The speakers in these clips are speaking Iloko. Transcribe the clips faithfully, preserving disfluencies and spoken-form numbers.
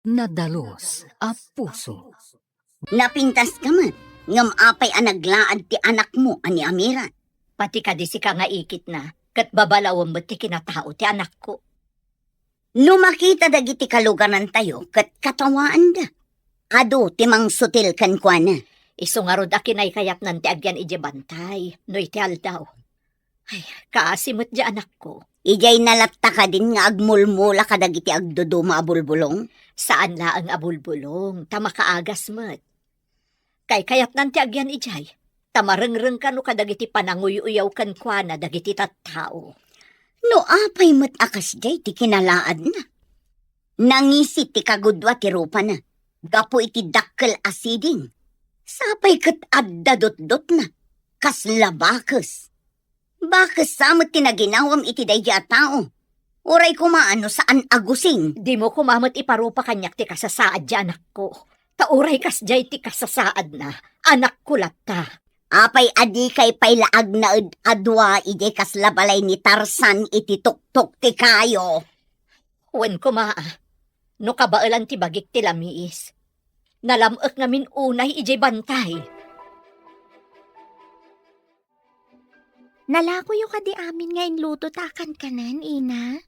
Nadalus a puso. Napintaska met, ngem apay a naglaad ti anakmo a ni Amira? Pati kadi sika nga ikitna, ket babalawem met ti kinatao ti anakko. No makita dagiti kalugarantayo ket katawaanda, adu ti mangsutil kenkuana. Isu ngarud a kinaykayatnan ti agyan idiay bantay no iti aldaw. Ay, kaasi met diay anakko. Idiay na latta kadin nga agmulmula kadagiti agduduma a bulbulong? Saan laeng a bulbulong, ta makaagas met. Kaykayatnan ti agyan idiay, ta marengreng kano kadagiti pananguy-uyaw kenkuana dagiti tattao. No apay met a kasdiay ti kinalaadna? Nangisit ti kagudua ti rupana gapu iti dakkel a siding. Sapay ket adda dutdotna, kasla bakes. Bakes sa met ti naginawam iti daydi a tao. Uray koma no saan a gusing. Dimo koma met iparupa kaniak ti kasasaad ti anakko. Ta uray kasdiay ti kasasaadna, anakko latta. Apay a dikay pay la agnaed a dua idiay kasla balay ni Tarzan iti tuktok ti kayo? Wen koma, no kabaelan ti bagik ti lamiis. Nalam-ek ngamin unay idiay bantay. Nalakoyo kadi amin nga inluto ta a kankanen, ina?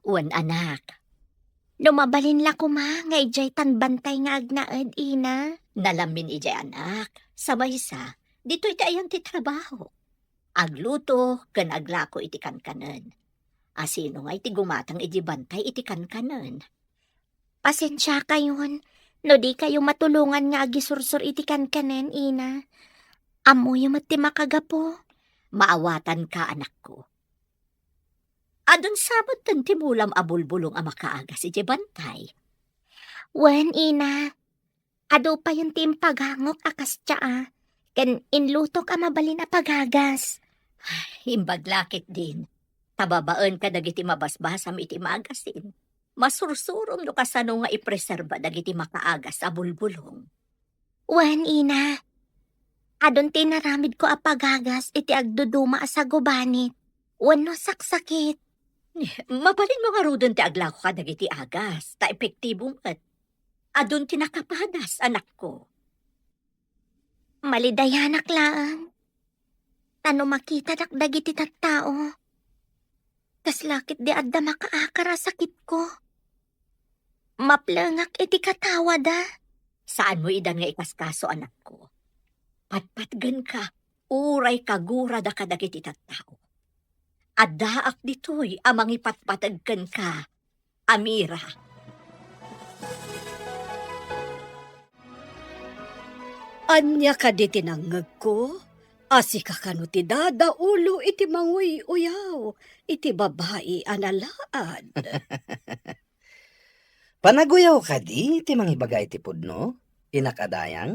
Wen, anak. No mabalin la koma nga idiay tan bantay nga agnaed, ina? Nalamin idiay, anak. Sa maysa, ditoy ti ayan ti trabaho. Agluto ken aglako iti kankanen. Asino ngay ti gumatang iti bantay iti kankanen? Pasensiakayon no dikayo matulongan nga agisursor iti kankanen, ina. Ammoyo met ti makagapu. Maawatanka, anakko. Adun sa met ti mulam a bulbulong a makaagas iti bantay? Wen, ina. Adu payen ti impagangok a kasdiay, ken inlutok a mabalin a pagagas. Imbag la ketdin, ta babaen kadagiti mabasbasam iti magasin, masursurom no kasano nga ipreserba dagiti makaagas a bulbulong. Wen, ina. Adun ti inaramidko a pagagas iti agduduma a sagubanit wenno saksakit. Mabalinmo ngaruden ti aglako kadagiti agas, ta epektibo met. Adun ti nakapadas, anakko. Malidayanak laeng. Ta no makitadak dagiti tattao, kasla ketdi adda makaakar a sakitko. Maplengak iti katawada. Saanmo idan nga ikaskaso, anakko. Patpatgenka, uray kagurada kadagiti tattao. Addaak ditoy a mangipatpateg kenka, Amira. Ania kadi ti nangngegko? A sika kano ti dadaulo iti manguy-uyaw iti babai a nalaad? Panaguyaw kadi ti mangibaga iti pudno, inak a dayang?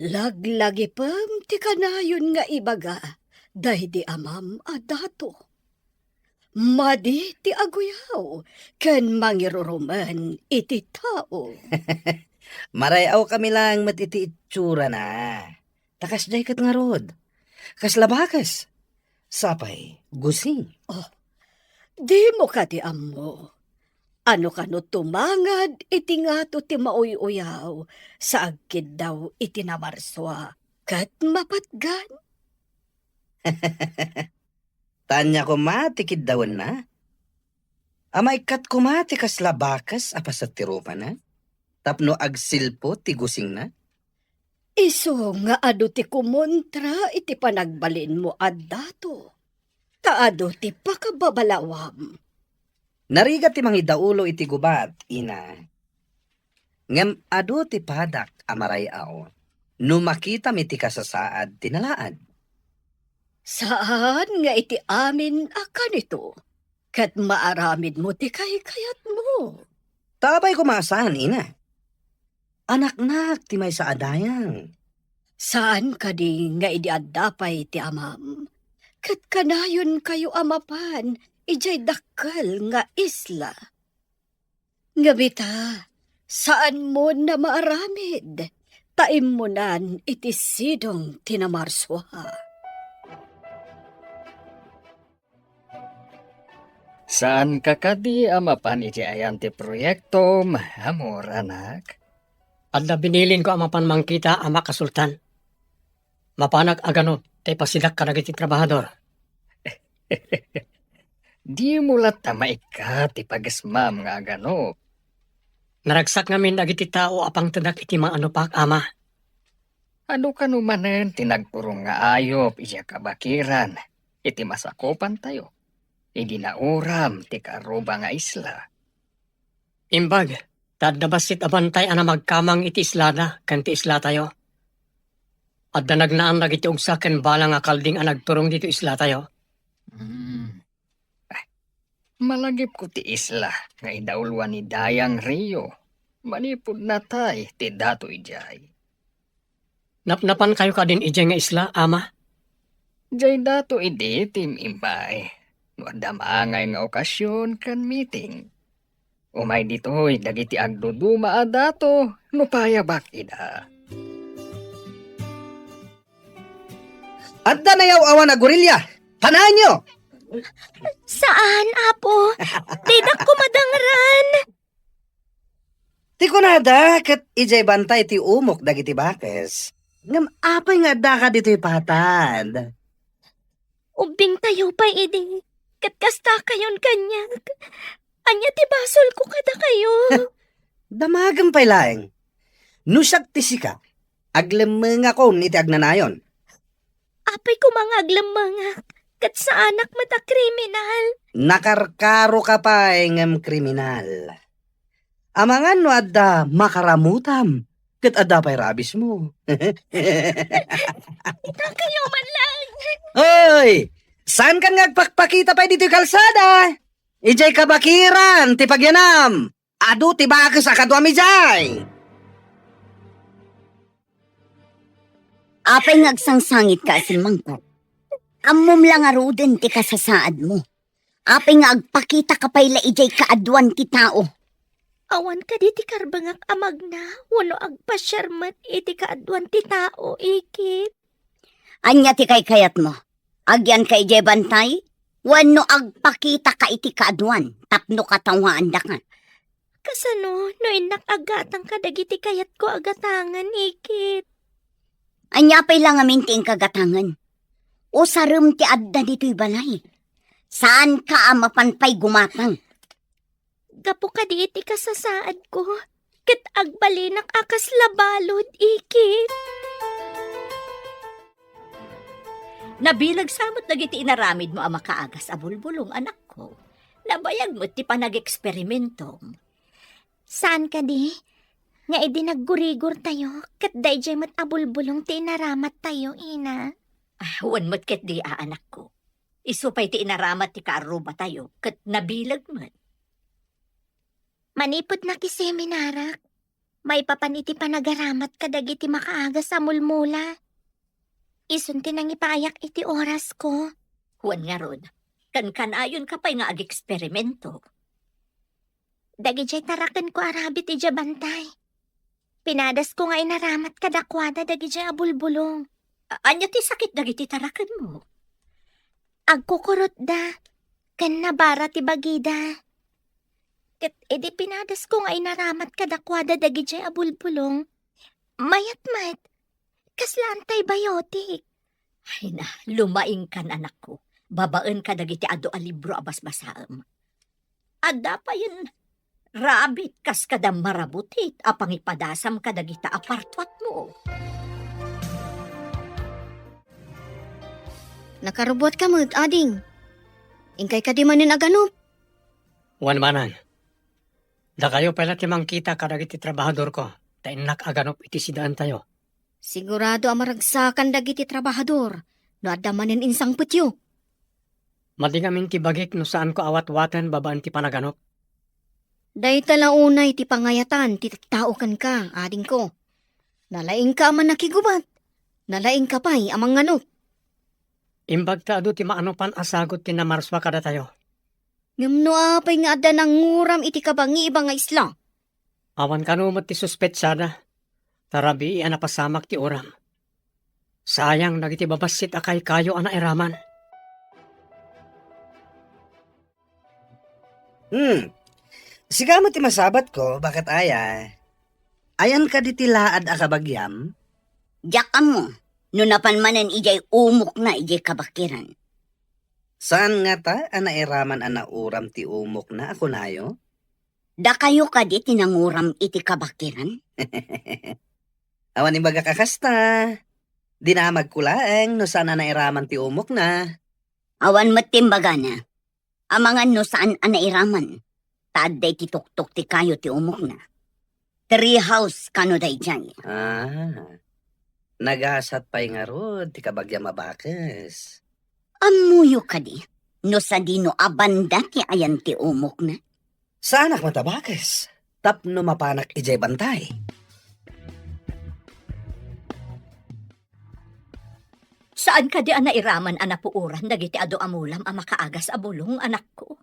Laglagipem ti kanayon nga ibaga daydi amam a dato. Madi ti aguyaw ken mangirurumen iti tao. Maray-awkami laeng met iti itsurana. Ta kasdiay ket ngarud. Kasla bakes. Sapay, gusing. Oh, dimo kadi ammo? Ano kano tumangad iti ngato ti mauy-uyaw sa agkiddaw iti namarsua ket mapatgan? Tanya koma ti kiddawenna? A maikkat koma ti kasla bakes a paset ti rupana? Tapno agsilpo ti gusingna? Isu nga adu ti kumontra iti panagbalinmo a dato, ta adu ti pakababalawam. Narigat ti mangidaulo iti gubat, ina. Ngem adu ti padak a maray-aw no makitam iti kasasaad ti nalaad. Saan nga iti amin a kanito, ket maaramidmo ti kaykayatmo. Ta apay koma a saan, ina? Anaknak ti maysa a dayang. Saan kadi nga idi adda pay ti amam, ket kanayonkayo a mapan idiay dakkel nga isla? Ngem ita, saanmon a maaramid, ta immunan iti sidong ti namarsua. Saanka kadi a mapan iti ayan ti proyektom, amor, anak? Adda binilinko a mapan mangkita, Ama Kasultan. Mapanak aganop ta ipasidak kadagiti trabahador. Dimo latta maikkat ti pagesmam nga aganop. Naragsak ngamin dagiti tao a pangtedak iti maanopak, Ama. Adu kano manen ti nagturong nga ayup idiay kabakiran iti masakupantayo idi nauram ti karuba nga isla? Imbag, ta adda bassit a bantay a namagkamang iti islada ken ti islatayo. Adda nagnaan dagiti ugsa ken balang a kalding a nagturong ditoy islatayo. Hmm. Malagipko ti isla nga idauloan ni Dayang Rio. Manipud natay ti dato idiay. Napnapankayo kadin idiay nga isla, Ama? Diay dato idi ti immay. No adda maangay nga okasion ken meeting, umay ditoy dagiti agduduma a dato no payabak ida. Adda nayaw-awan a gorilya. Panaenyo! Saan, Apo? Didak kumadangran. Ti kunada, ket idiay bantay ti umok dagiti bakes. Ngem apay nga addaka ditoy patad? Ubbingtayo pay idi, ket kastakayon kaniak. Ania ti basolko kadakayo? Damagem pay laeng. No siak ti sika, aglemmengakon iti agnanayon. Apay koma nga aglemmengak, ket saanak met a kriminal. Nakarkaroka pay ngem kriminal. Amangan no adda makaramutam, ket adda pay rabiesmo. Itakayo man lang. Hoy! Saankan nga agpakpakita pay ditoy kalsada? Idiay kabakiran ti pagyanam. Adu ti bakes a kaduam idiay. Apay nga agsangsangitka a simmangpet? Ammom la ngaruden ti kasasaadmo. Apay nga agpakitaka pay la idiay kaaduan ti tao? Awan kadi ti karbengak a magna wenno agpasiar met iti kaaduan ti tao, ikit? Ania ti kaykayatmo? Agyanka idiay bantay? Wenno agpakitaka iti kaaduan tapno katawaandaka? Kasano no innak aggatang kadagiti kayatko a gatangen, ikit? Ania pay la ngamin ti inka gatangen? Usarem ti adda ditoy balay. Saanka a mapan pay gumatang. Gapu kadi iti kasasaadko, ket agbalinak a kasla balud, ikit. Nabileg sa met dagiti inaramidmo a makaagas a bulbulong, anakko. Nabayag met ti panageksperimentom. Saan kadi? Nga idi naggurigortayo, ket daydiay met a bulbulong ti inaramattayo, ina. Ah, wen met ketdi a, anakko. Isu pay ti inaramat ti kaarrubatayo, ket nabileg met. Manipud nakiseminarak, maipapan iti panagaramat kadagiti makaagas a mulmula. Isun ti nangipaayak iti orasko. Wen ngarud, kankanayonka pay nga ageksperimento. Dagidiay tarakenko a rabies idiay bantay. Pinadasko nga inaramat kadakuada dagidiay a bulbulong. A-, ania ti sakit dagiti tarakenmo? Agkukurotda, ken nabara ti bagida. Ket idi pinadasko nga inaramat kadakuada dagidiay a bulbulong, mayat met, kasla antibiotic. Ay na, lumaingkan, anakko, babaen kadagiti adu a libro a basbasaem. Adda payen rabies kas kada marabutit a pangipadasam kadagita a partuatmo. Nakarubuatka met, ading. Inkay kadi manen aganop? Wen manen. Dakayo pay la ti mangkita kadagiti trabahadorko, ta innak aganop iti sidaentayo. Sigurado a maragsakan dagiti trabahador no adda manen insangpetyo. Madi ngamin ti bagik no saanko a watwaten babaen ti panaganop. Dayta la unay ti pangayatan ti tattao kenka, adingko. Nalaingka a mannakigubat, nalaingka pay a manganop. Imbag ta adu ti maanopan a sagut ti namarsua kadatayo. Ngem no apay nga adda nanguram iti kabangiba nga isla? Awan kano met ti suspetsada, ta rabii a napasamak ti uram. Sayang dagiti babassit a kaykayo a nairaman. Hmm. Sika met ti masabatko, baket aya? Ayan kadi ti laad a kabagiam? Diak ammo, no napan manen idiay umokna idiay kabakiran. Saan ngata a nairaman a nauram ti umokna a kunayo? Dakayo kadi ti nanguram iti kabakiran? Awan imbagak a kasta. Dinamagko laeng no saan a nairaman ti umokna. Awan met ti imbagana. Amangan no saan a nairaman, ta adda iti tuktok ti kayo ti umokna. Tree house kano daydiay. Ah, nagasat pay ngarud ti kabagiam a bakes. Ammoyo kadi no sadino a banda ti ayan ti umokna? Saanak met a bakes tapno mapanak idiay bantay. Saan kadi a nairaman a napuoran dagiti adu a mulam a makaagas a bulong, anakko?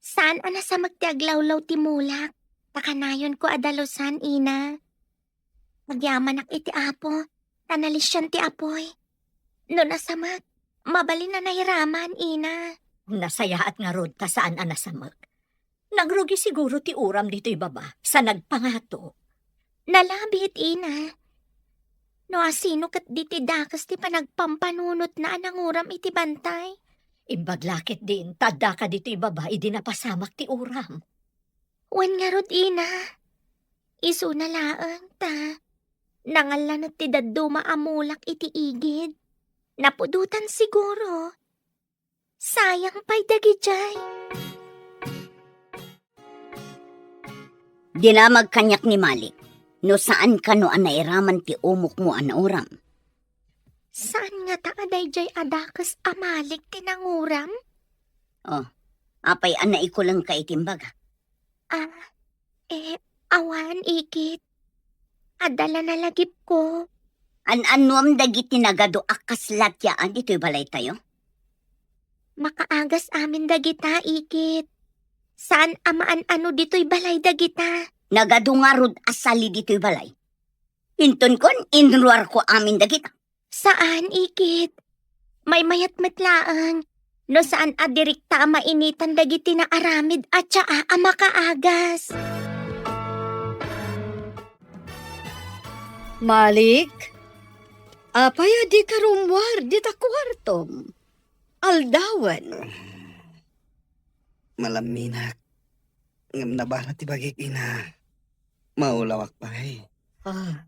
Saan a nasamek ti aglawlaw ti mulak, ta kanayonko a dalusan, ina. Agyamanak iti Apo, ta nalisian ti apuy. No nasamek, mabalin a nairaman, ina. Nasayaat ngarud ta saan a nasamek. Nangrugi siguro ti uram ditoy baba, sa nagpangato. Nalabit, ina. No asino ket di ti dakes ti panagpampanunotna a nanguram iti bantay? Imbag la ketdin, ta addaka ditoy baba idi napasamak ti uram. Wen ngarud, ina. Isuna laeng ta nangallanet ti dadduma a mulak iti igid. Napudotan siguro. Sayang pay dagidiay. Dinamag kaniak ni Malik, no saan kano a nairaman ti umokmo a nauram. Saan ngata a daydiay a dakes a Malik ti nanguram? Oh, apay a naikulengka iti imbaga? Ah, eh, awan, ikit. Adda la nalagipko. An-annuam dagiti nagadu a kasla ti aa ditoy balaytayo? Makaagas amin dagita, ikit. Saan a maan-ano ditoy balay dagita. Nagadu ngarud a sali ditoy balay. Intonkon, inruarko amin dagita. Saan, ikit. Maymayat met laeng. No saan a direkta a mainitan dagiti naaramid a tsaa a makaagas. Malik, apay a dika rummuar dita kuartom? Aldawen. Malamminak. Ngem nabara ti bagik, ina. Maulawak pay. Ah,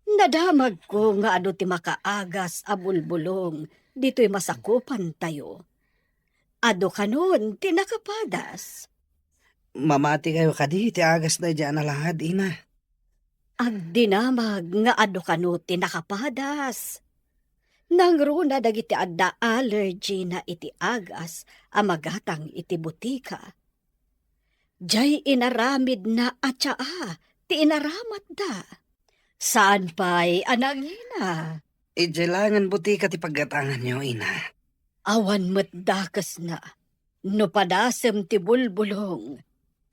nadamagko nga adu ti makaagas a bulbulong ditoy masakupantayo. Adu kanon ti nakapadas. Mamati kayo kadi ti agas daydiay a nalaad, ina. Agdinamag nga adu kano ti nakapadas. Nangruna dagiti adda allergy na iti agas a magatang iti butika. Diay inaramidna a tsaa ti inaramatda. Saan pay a nangina? Idiay laengen butika ti paggatanganyo, ina. Awan met dakesna. No padasem ti bulbulong,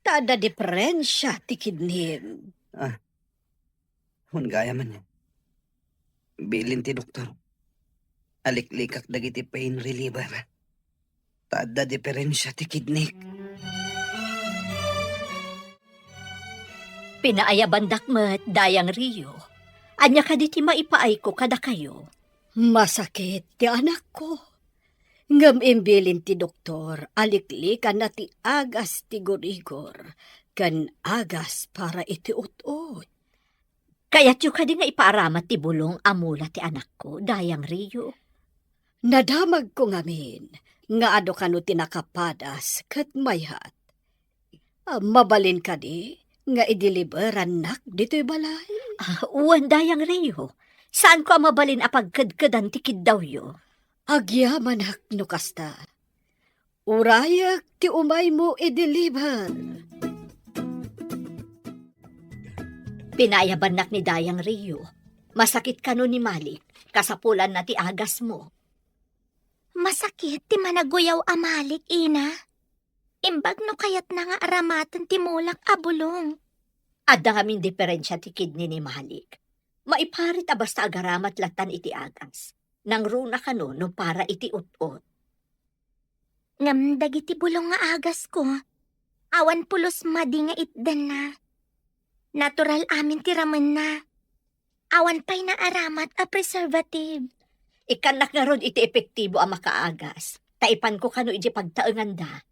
ta adda diferensia ti kidnim. Ah, wen gayam. Bilin ti doktor, aliklikak dagiti pain reliever. Ta adda diferensia ti kidnik. Pinaayabandak met, Dayang Rio. Ania kadi ti maipaayko kadakayo? Masakit ti anakko. Ngem imbilin ti doktor a liklikanna ti agas ti gurigor ken agas para iti ut-ot. Kayatyo kadi nga ipaaramat ti bulong a mula ti anakko, Dayang Rio? Nadamagko ngamin nga adu kano ti nakapadas ket mayat. Ah, mabalin kadi nga ideliberannak ditoy balay? Ah, wen, Dayang Rio. Saanko a mabalin a pagkedkedan ti kiddawyo. Agyamanak no kasta. Urayek ti umaymo ideliber. Pinayabannak ni Dayang Rio. Masakit kano ni Malik. Kasapulanna ti agasmo. Masakit ti managuyaw a Malik, ina. Imbag no kayatna nga aramaten ti mulak a bulong. Adda ngamin diferensia ti kidni ni Malik. Maiparit a basta agaramat lattan iti agas. Nangruna kano no para iti ut-ot. Ngem dagiti bulong nga agasko, awan pulos madi nga itdanna. Natural amin ti ramenna. Awan pay naaramat a preservative. Ikkannak ngarud iti epektibo a makaagas, ta ipanko kano iti pagtaenganda.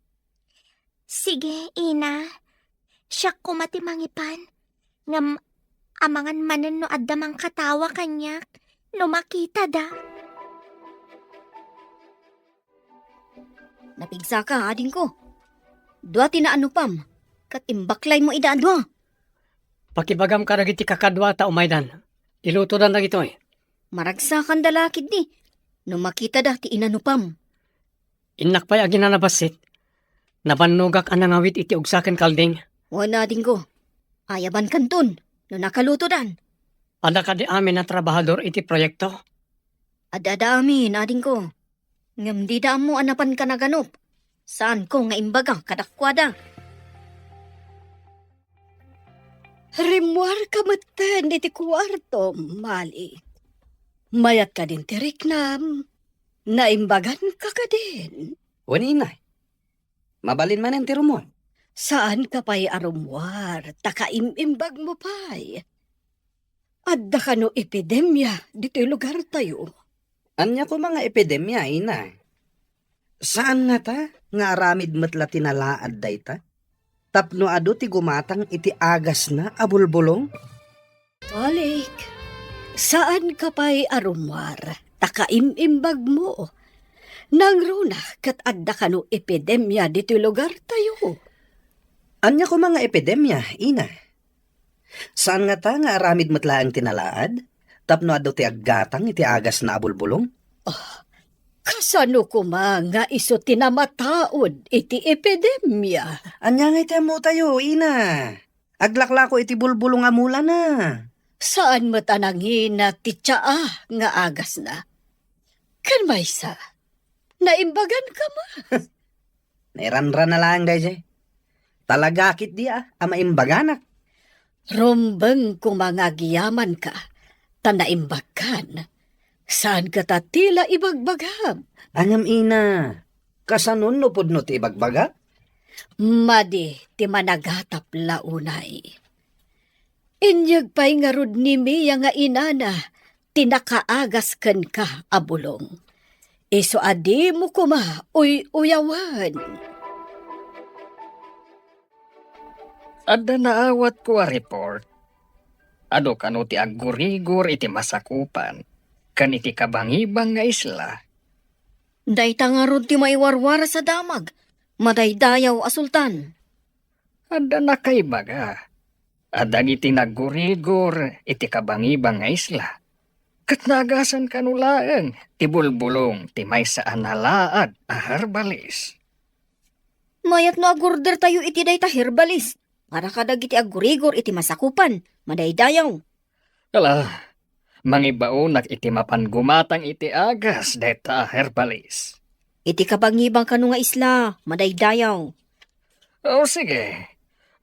Sige, Ina. Siak koma ti mangipan. Ngem amangan manen no adda mangkatawa kaniak no makitada. Napigsaka, adingko. Dua ti naanupam, ket imbaklaymo ida a dua. Pakibagam kadagiti kakadua ta umaydan. Ilutodan dagitoy. Maragsakanda la ketdi no makitada ti inanupam. Innak pay aginana bassit. Nabannogak a nangawit iti ugsa ken kalding. Wen, adingko. Ayabankanton no nakalutodan. Adda kadi amin a trabahador iti proyekto? Adda, adda amin, adingko. Ngem dida ammo a napanka naganup. Saanko nga imbaga kadakuada. Rimmuarka metten iti kuartom, Mali. Mayat kadin ti riknam? Naimbaganka kadin? Wen, Ina. Mabalin manen ti rummuar. Saanka pay a rummuar, ta kaim-imbagmo pay. Adda kano epidemia ditoy lugartayo? Ania koma nga epidemia, Ina? Saan ngata nga aramid met la ti nalaad dayta? Tapno adu ti gumatang iti agasna a bulbulong? Malik, saanka pay a rummuar, ta kaim-imbagmo. Nangruna ket adda kano epidemia ditoy lugartayo. Ania koma nga epidemia, Ina? Saan ngata nga aramid met laeng ti nalaad tapno adu ti aggatang iti agasna a bulbulong? Ah, kasano koma nga isu ti namataud iti epidemia? Ania ngay ti ammotayo, Ina? Aglaklako iti bulbulong a mulana. Saan met a nangina ti tsaa nga agasna. Ken maysa, naimbaganka met. Nairanrana laeng daydiay. Talaga ketdi a, a maimbaganak. Rumbeng koma nga agyamanka, ta naimbagkan. Saan ket a ti la ibagbagam? Ngem, Ina, kasano no pudno ti ibagbagak? Madi ti managatap la unay. Inyeg pay ngarud ni Mia nga inana ti nakaagas kenka a bulong. Isu a dimo koma uy-uyawen. Adda naawatko a report. Adu kano ti aggurigor iti masakupan ken iti kabangibang nga isla. Dayta ngarud ti maiwarwaras a damag, madaydayaw a sultan. Adda nakaibaga a dagiti naggurigor iti kabangibang nga isla, ket naagasan kano laeng ti bulbulong ti maysa a nalaad a herbalis. Mayat no agurdertayo iti dayta herbalis para kadagiti aggurigor iti masakupan, madaydayaw. Ala, mangibaonak iti mapan gumatang iti agas dayta a herbalis. Iti kabangibang kano nga isla, madaydayaw. O, sige.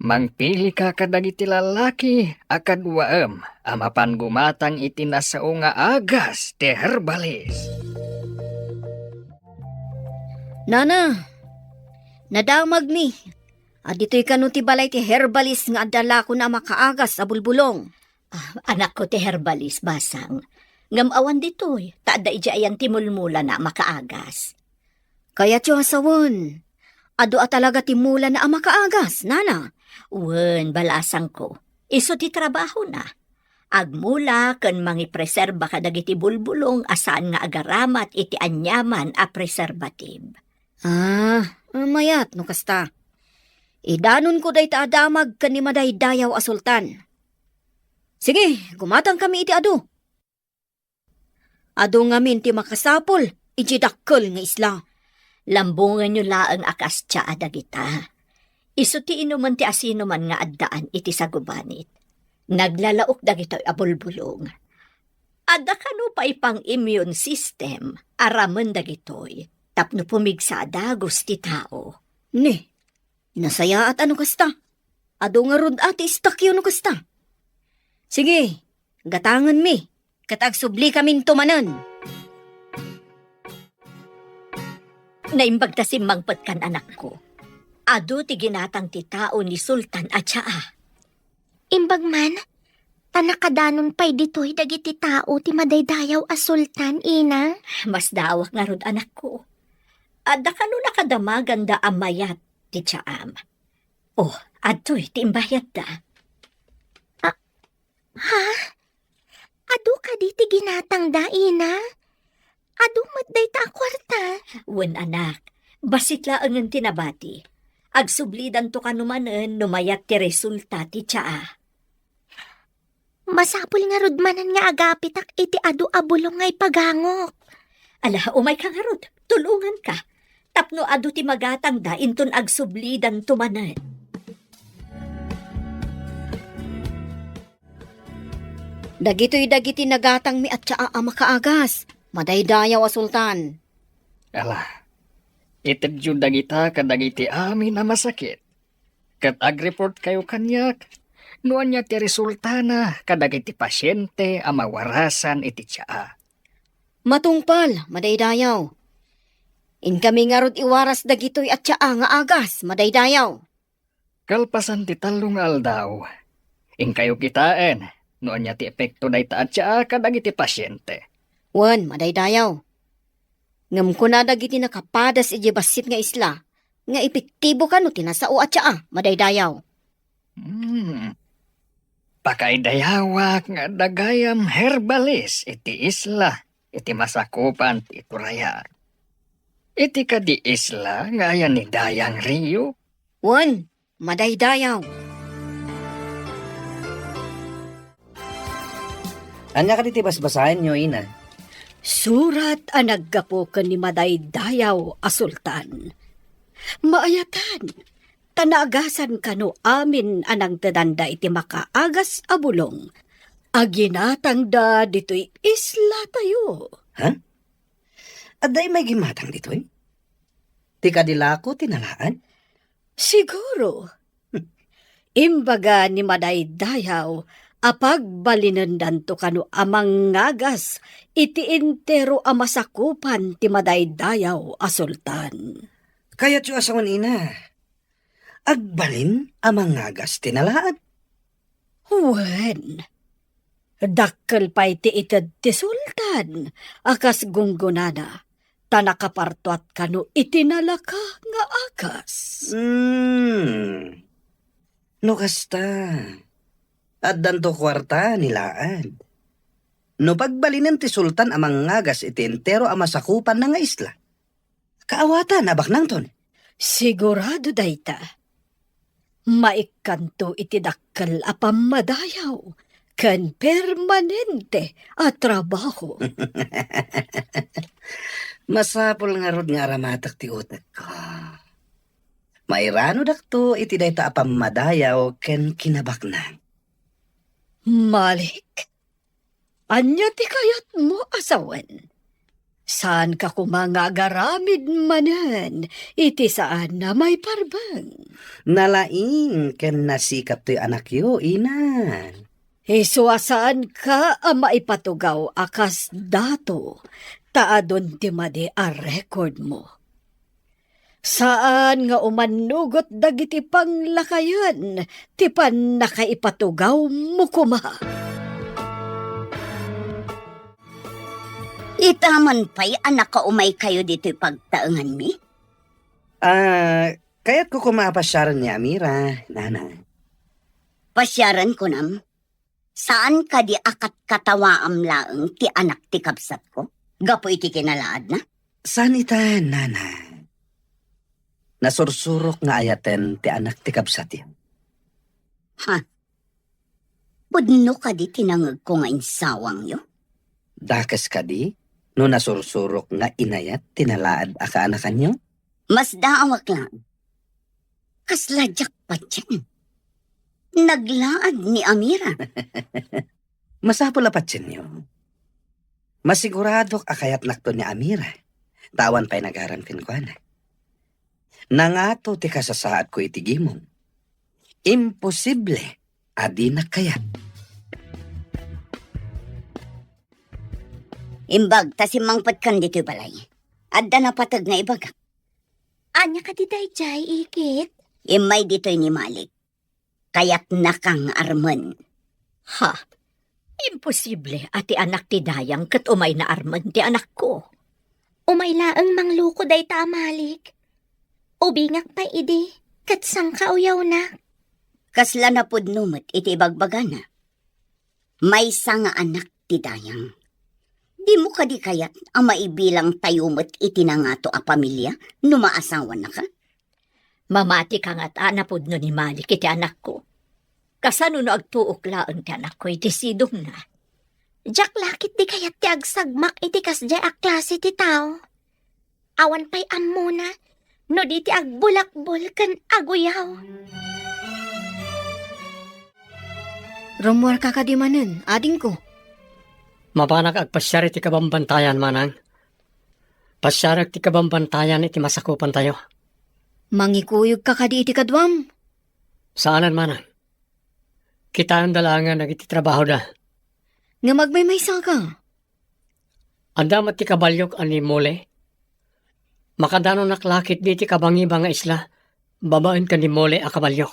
Mangpilika kadagiti lalaki a kaduaem a mapan gumatang iti nasao nga agas ti herbalis. Nana, nadamagmi. Aditoy kano ti balay ti herbalis nga adda lakona a makaagas a bulbulong. Ah, anakko ti herbalis, basang. Ngem awan ditoy, ta adda idiay ayan ti mulmulana a makaagas. Kayatyo a sawen, adu a talaga ti mulana a makaagas, nana? Wen, balasangko. Isu ti trabahona. Agmula ken mangipreserba kadagiti bulbulong a saan nga agaramat iti aniaman a preservative. Ah, mayat no kasta. Idanonko dayta a damag ken ni madaydayaw a sultan. Sige, gumatangkami iti adu. Adu ngamin ti makasapul iti dakkel nga isla. Lambongenyo laeng a kasdia a dagita. Isu ti inumen ti asinoman nga addaan iti sagubanit. Naglalaok dagitoy a bulbulong. Adda kano pay pang-immune system a ramen dagitoy tapno pumigsa a dagus ti tao. Ni, nasayaat a no kasta. Adu ngarud a ti istakyo no kasta. Sige, gatangenmi, ket agsubli kaminto manen. Naimbag ta simmangpetkan, anakko. Adu ti ginatang ti tao ni Sultan a tsaa. Imbag man, ta nakadanon pay ditoy dagiti tao ti madaydayaw a sultan, ina. Masdaawak ngarud, anakko. Adda kano nakadamaganda a mayat ti tsaam. Oh, adtoy ti imbayadda. Ah, ha? Adu kadi ti ginatangda, ina? Adu met dayta a kuarta? Wen, anak. Bassit laengen ti nabati. Agsublidanto kano manen no mayat ti resulta ti tsaa. Masapul ngarud manen nga agapitak iti adu a bulong nga ipagangok. Ala, umayka ngarud. Tulonganka. Tapno adu ti magatangda inton agsublidanto manen. Dagitoy dagiti nagatangmi a tsaa a makaagas, madaydayaw a sultan. Ala, itedyo dagita kadagiti amin a masakit, ket agreportkayo kaniak no ania ti resultana kadagiti pasiente a mawarasan iti tsaa. Matungpal, madaydayaw. Inkami ngarud iwaras dagitoy a tsaa nga agas, madaydayaw. Kalpasan ti tallo nga aldaw, inkayo kitaen no ania ti epekto dayta a tsaa kadagiti pasiente. Wen, madaydayaw. Ngem kuna dagiti nakapadas idiay bassit nga isla nga epektibo kano ti nasao a tsaa, madaydayaw. Hmm. Pakaidayawak nga adda gayam herbalis iti isla iti masakupan ti iturayan. Iti kadi isla nga ayan ni Dayang Rio? Wen, madaydayaw. Ania kadi ti basbasaenyo, ina? Surat a naggapu ken ni madaydayaw a sultan. Maayatan, ta naagasan kano amin a nangtedanda iti makaagas a bulong a ginatangda ditoy islatayo. Ha? Adda immay gimmatang ditoy? Ti kadi lako ti nalaad? Siguro. Imbaga ni madaydayaw a pagbalinendanto kano a mangagas iti entero a masakupan ti madaydayaw a sultan. Kayatyo a sawen, ina, agbalin a mangagas ti nalaad? Wen, dakkel pay ti ited ti sultan a kas gunggonana, ta nakapartuat kano iti nalaka nga agas. Hmm. No kasta, addanto kuarta ni laad. No pagbalinen ti sultan a mangagas iti entero a masakupanna nga isla, kaawatan a baknangton. Sigurado dayta. Maikkanto iti dakkel a pammadayaw ken permanente a trabaho. Masapul ngarud nga aramatek ti utekko. Mairanudakto iti dayta a pammadayaw ken kinabaknang. Malik, ania ti kayatmo a sawen? Saanka koma nga agaramid manen iti saan a maiparbeng. Nalaing ken nasikap toy anakyo, ina. Isu a saanka a maipatugaw a kas dato, ta adun ti madi a rekordmo. Saan nga umannugot dagiti panglakayen ti pannakaipatugawmo koma. Ita man pay a nakaumaykayo ditoy pagtaenganmi? Ah, kayatko koma a pasiaren ni Amira, nana. Pasiaren kunam? Saan kadi a katkatawaam laeng ti anak ti kabsatko gapu iti kinalaadna? Saan ita, nana. Nasursurok nga ayaten ti anak ti kabsatyo. Ha? Pudno kadi ti nangegko nga insawangyo? Dakes kadi no nasursurok nga inayat ti nalaad a kaanakanyo? Masdaawak laeng. Kasla diak patien. Naglaad ni Amira. Masapul a patienyo. Masiguradok a kayatnakto ni Amira, ta awan pay nagaram kenkuana. Nangato ti kasasaadko iti gimong. Imposible a dinak kayat. Imbag ta simmangpetkan ditoy balay. Adda napateg nga ibagak. Ania kadi daydiay, ikit? Immay ditoy ni Malik. Kayatnaka nga armen. Ha? Imposible a ti anak ti Dayang ket umayna armen ti anakko. Umay laeng mangluko dayta a Malik. Ubingak pay idi, ket sangkauyawnak. Kasla napudno met iti ibagbagana. Maysa nga anak ti Dayang. Dimo kadi kayat a maibilang tayo met iti nangato a pamilia no maasawanaka? Mamati ka ngata napudno ni Malik iti anakko. Kasano no agtuok laeng ti anakko iti sidongna? Diak la ketdi kayat ti agsagmak iti kasdiay a klase ti tao. Awan pay ammona no di ti agbulakbol ken aguyaw. Rummuarka kadi manen, adingko? Mapanak agpasiar iti kabambantayan, manang. Pasiarek ti kabambantayan iti masakupantayo. Mangikuyogka kadi iti kaduam? Saanen, manang. Kitaenda laengen dagiti trabahoda. Ngem agmaymaysaka. Adda met ti kabaliok a ni Mole. Makadanonak la ketdi iti kabangiba nga isla babaen ken ni Mole a kabaliok.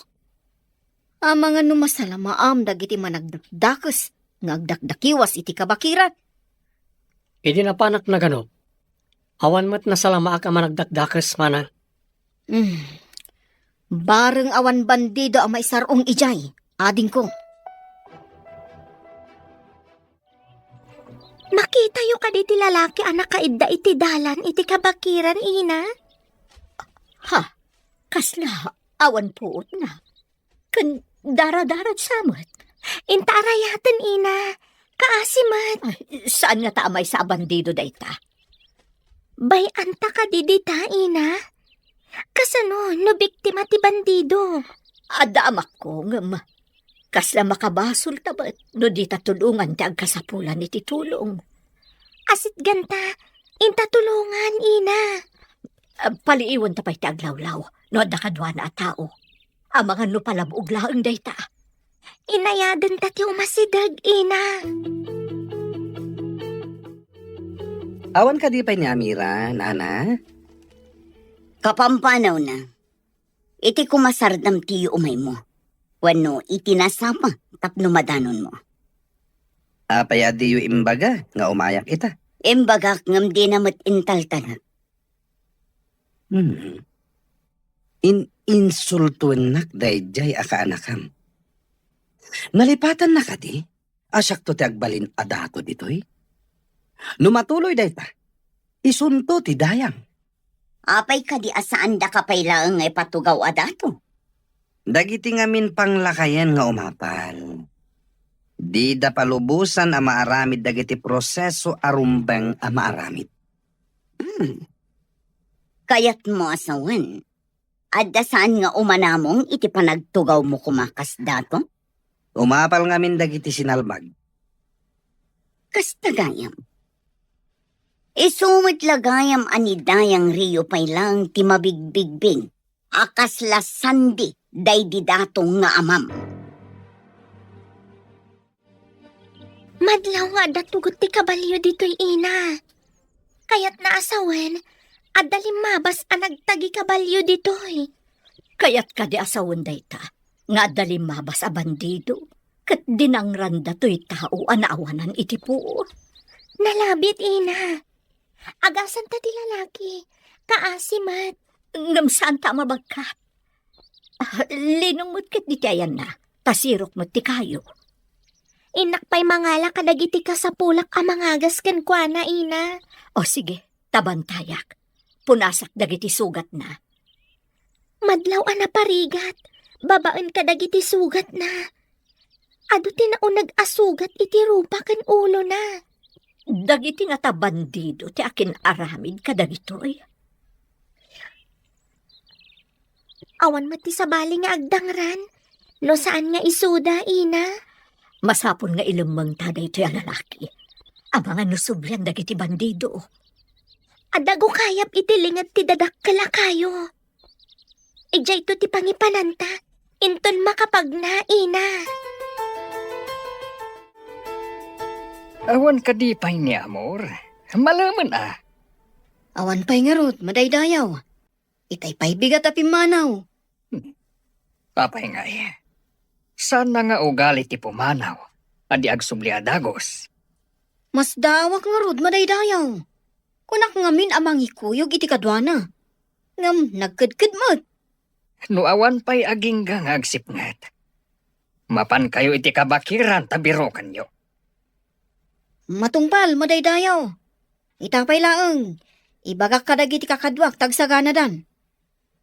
Amangan no masalamaam dagiti managdakdakes nga agdakdakiwas iti kabakiran. Idi napanak naganup, awan met nasalamaak a managdakdakes, manang. Mm. Bareng awan bandido a maisar-ong idiay, adingko. Makitayo kadi ti lalaki a nakaidda iti dalan iti kabakiran, ina? Ha? Kasla awan puotna? Ken daradaratsa met? Inta arayaten, ina. Kaasi met. Ay, saan ngata a maysa a bandido dayta? Bay-anta kadi dita, ina? Kasano no biktima ti bandido? Adda amakko, ngem kasla makabasolta met no dita tulongan ti agkasapulan iti tulong. Asitganta, inta tulongan, ina. Ah, paliiwenta pay ti aglawlaw no adda kaduana a tao. Amangan no palabuog laeng dayta. Inayadenta ti umasideg, ina. Awan kadi pay ni Amira, nana? Kapampanawna, iti kumasardam ti umaymo, wenno iti nasapa tapno madanonmo. Apay a diyo imbaga nga umayak ita? Imbagak ngem dina met intaltalek. Hmm. In-insultuennak daydiay a kaanakam. Nalipatanna kadi a siakto ti agbalin a dato ditoy? No matuloy dayta, isunto ti Dayang. Apay kadi a saandaka pay laeng nga ipatugaw a dato? Dagiti ngamin panglakayen nga umapal, dida palubosan a maaramid dagiti proseso a rumbeng a maaramid. Hmm. Kayatmo a sawen, adda saan nga umanamong iti panagtugawmo koma kas dato? Umapal ngamin dagiti sinalbag. Kasta gayam. Isu met la gayam a ni Dayang Rio pay laeng ti mabigbigbing a kasla sandi daydi dato nga amam. Madlaw nga adda tugot ti kabalio ditoy, ina. Kayatna a sawen, adda limmabas a nagtagi kabalio ditoy. Kayat kadi a sawen dayta, nga adda limmabas a bandido, ket dinangranda toy tao a naawanan iti puor? Nalabit, ina. Agasanta ti lalaki. Kaasi met. Ngem saanta a mabagka. Ah, linong met ket diti ayanna, ta sirok met ti kayo. Innak pay mangala kadagiti kasapulak a mangagas kenkuana, ina. O sige, ta bantayak. Punasak dagiti sugatna. Madlaw a naparigat, babaen kadagiti sugatna. Adu ti nauneg a sugat iti rupa ken ulona. Dagiti ngata bandido ti akin-aramid kadagitoy. Awan met ti sabali nga agdangran, no saan nga isuda, ina. Masapul nga ilemmengta daytoy a lalaki. Amangan no sublian dagiti bandido. Adda gukayab iti linged ti dadakkel a kayo. Idiayto ti pangipananta, inton makapagna, ina. Awan kadi pay ni Amor? Malemen a. Awan pay ngarud, madaydayaw. Itay pay bigat a pimmanaw. Apay ngay, saanna nga ugali ti pumanaw a di agsubli a dagus? Masdaawak ngarud, madaydayaw. Kunak ngamin a mangikuyog iti kaduana. Ngem nagkedked met. No awan pay agingga nga agsipnget, mapankayo iti kabakiran ta birokenyo. Matungpal, madaydayaw. Ita pay laeng, ibagak kadagiti kakaduak ta agsaganadan.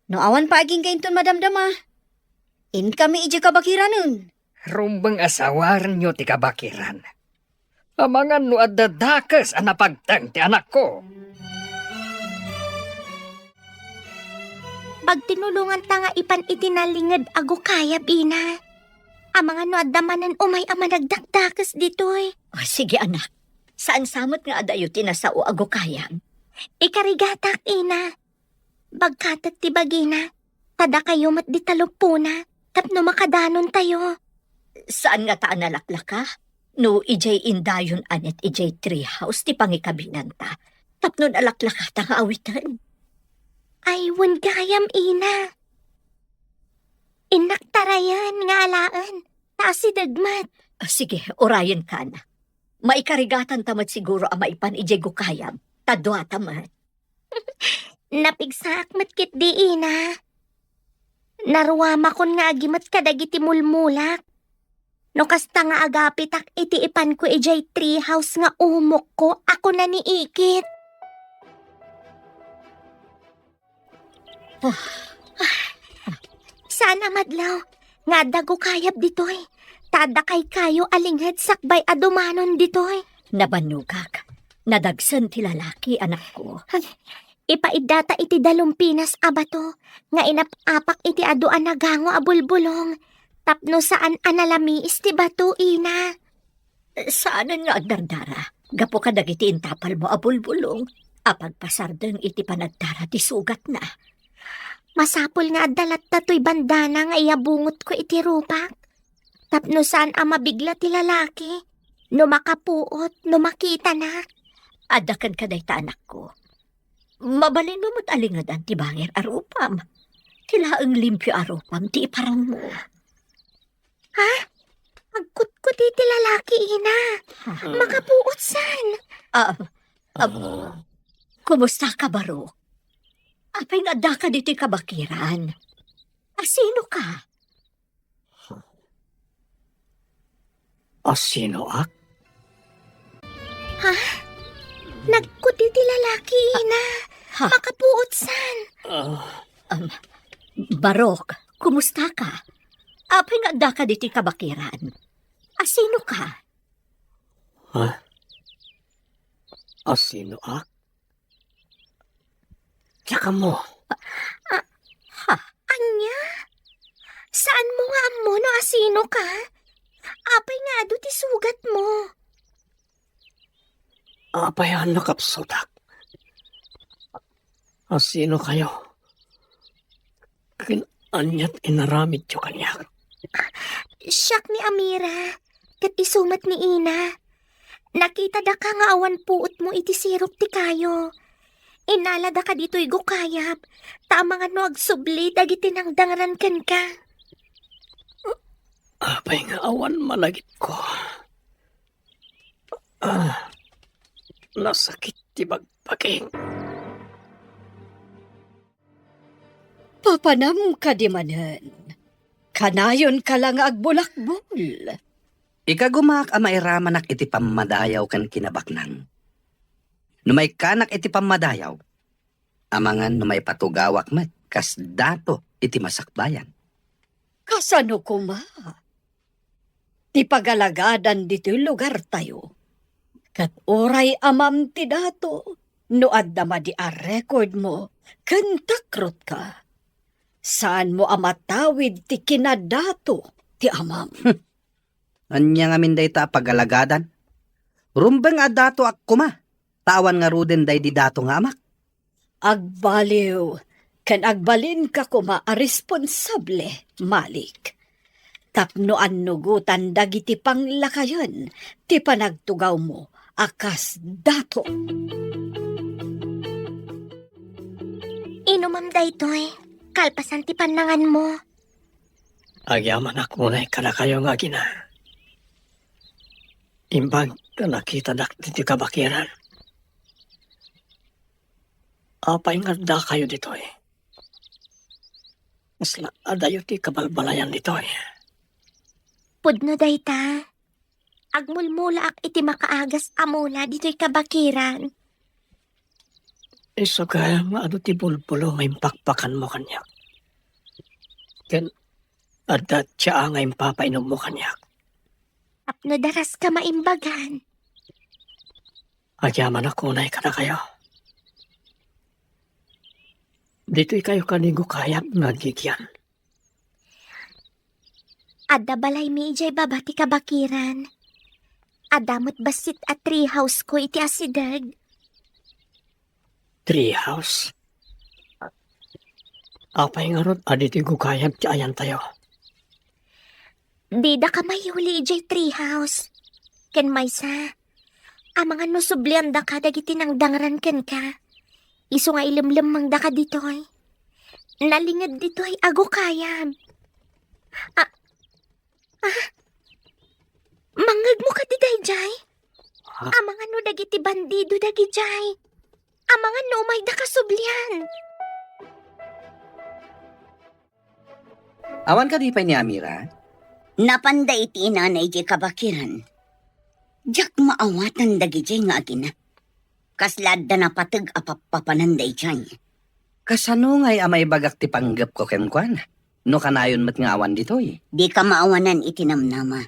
No awan pay agingga inton madamdama, inkami idiay kabakiranen. Rumbeng a sawarenyo ti kabakiran. Amangan no adda dakes a napagteng ti anakko. Pagtinulonganta nga ipan iti nalinged a gukayab, ina. Amangan no adda manen umay a managdakdakes ditoy. O, sige, anak. Saan sa met nga adayo ti nasao a gukayab? Ikarigatak, ina. Bagkatek ti bagina, ta dakayo met di taluppona, tapno makadanontayo. Saan ngata a nalaklaka? No idiay indayon a net idiay tree house ti pangikabinanta, tapno nalaklakata nga awiten. Ay, wen gayam, ina. Innak tarayen nga alaen, ta asideg met. Ah, sige, urayen kana. Maikarigatanta met siguro a maipan idiay gukayab, ta duata met. Napigsaak met ketdi, ina. Naruamakon nga agimet kadagiti mulmulak. No kasta nga agapitak iti ipanko idiay tree house nga umokko a kuna ni Ikit. Ah. Saan a madlaw nga adda gukayab ditoy, ta adda kaykayo a linged sakbay a dumanon ditoy. Nabannogak. Nadagsen ti lalaki, anakko. Ay, ipaiddata iti dalumpinas a bato nga inap-apak iti adu a nagango a bulbulong tapno saan a nalamiis ti bato, ina. Saanen nga agdardara gapu kadagiti intapalmo a bulbulong a pagpasardeng iti panagdara ti sugatna. Masapul nga adda latta toy bandana nga iyabungotko iti rupak, tapno saan a mabigla ti lalaki no makapuot no makitanak. Adda kenka dayta, anakko. Mabalinmo met a lingedan ti bangir a rupam. Ti laeng limpio a rupam ti iparangmo. Ha? Agkutkuti ti lalaki, ina. Ah. Makapuot san? Ah, ah, kumusta ka, Barok? Apay nga addaka ditoy kabakiran? Asino ka? Asinoak? Ha? Nagkuti ti lalaki, ina. Ha? Makapuot san? Ah. Um, Barok, kumusta ka? Apay nga addaka ditoy kabakiran? Asino ka? Ha? Asinoak? Diak ammo. Ah, ha? Ania? Saanmo nga ammo no asino ka? Apay nga adu ti sugatmo? Apay a nakapsutak? Asino kayo? Ken ania ti inaramidyo kaniak? Siak ni Amira, ket isu met ni Ina. Nakitada ka nga awan puotmo iti sirok ti kayo. Innalada ka ditoy gukayab, ta amangan no agsubli dagiti nangdangran kenka. Apay nga awan malagipko? Ah, nasakit ti bagbakim. Papanam kadi manen. Kanayon ka la nga agbulakbol. Ikagumaak a mairamanak iti pammadayaw ken kinabaknang. No maikkanak iti pammadayaw, amangan no maipatugawak met kas dato iti masakbayan. Kasano koma? Ti pagalagadan ditoy lugartayo. Ket uray amam ti dato, no adda madi a record mo ken takrot ka, saanmo a matawid ti kinadato ti amam. Ania ngamin dayta a pagalagadan? Rumbeng a datoak koma, ta awan ngaruden daydi dato nga amak. Agbaliw ken agbalinka koma a responsable, Malik, tapno annugotan dagiti panglakayen ti panagtugawmo a kas dato. Ino Umam daytoy, kalpasan ti pannanganmo. Agyamanak unay kadakayo nga agina. Imbag ta nakitadak ditoy kabakiran. Apay nga addakayo ditoy? Kasla adayo ti kabalbalayan ditoy. Pudno dayta. Agmulmulaak iti makaagas a mula ditoy kabakiran. Isu gayam nga adu ti bulbulo nga impakpakanmo kaniak. Ken adda tsaa nga impapainommo kaniak. Tapno daras ka maimbagan. Agyamanak unay kadakayo. Ditoy kayo kani gukayab nga agigian. Adda balaymi idiay baba ti kabakiran. Adda met bassit a tree house ko iti asideg. Tree house? Apay ngarud a ditoy gukayab ti ayantayo? Didaka mayuli idiay tree house. Ken maysa, amangan no subliandaka dagiti nangdangran kenka. Isu nga ilemlemmengdaka ditoy. Nalinged ditoy a gukayab. Ah, ah, mangngegmo kadi daydiay? Ah. Amangan no dagiti bandido dagidiay. Amangan no umayda kasublian. Awan kadi pay ni Amira? Napanda iti inana idiay kabakiran. Diak maawatan dagidiay nga agina. Kasla adda napateg a pappapanan daydiay. Kasano ngay a maibagak ti panggepko kenkuana? No kanayon met nga awan ditoy? Dika maawanan iti namnama.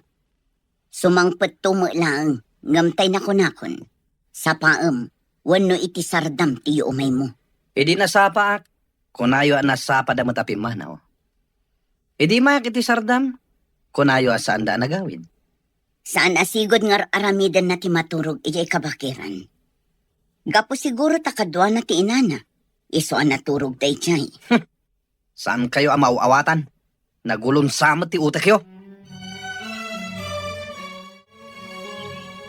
Sumangpetto met laeng, ngem tay nakunakon, sapaem, wenno iti sardam ti yuumaymo. Idi nasapaak, kunayo a nasapada met a pimmanaw. Idi mayak iti sardam, kunayo a saanda a nagawid. Saan a sigud nga ar-aramidenna ti maturog idiay kabakiran. Gapu siguro ta kaduana ti inana, isu a naturog daydiay. Saankayo a maaw-awatan. Nagulonsa met ti utekyo.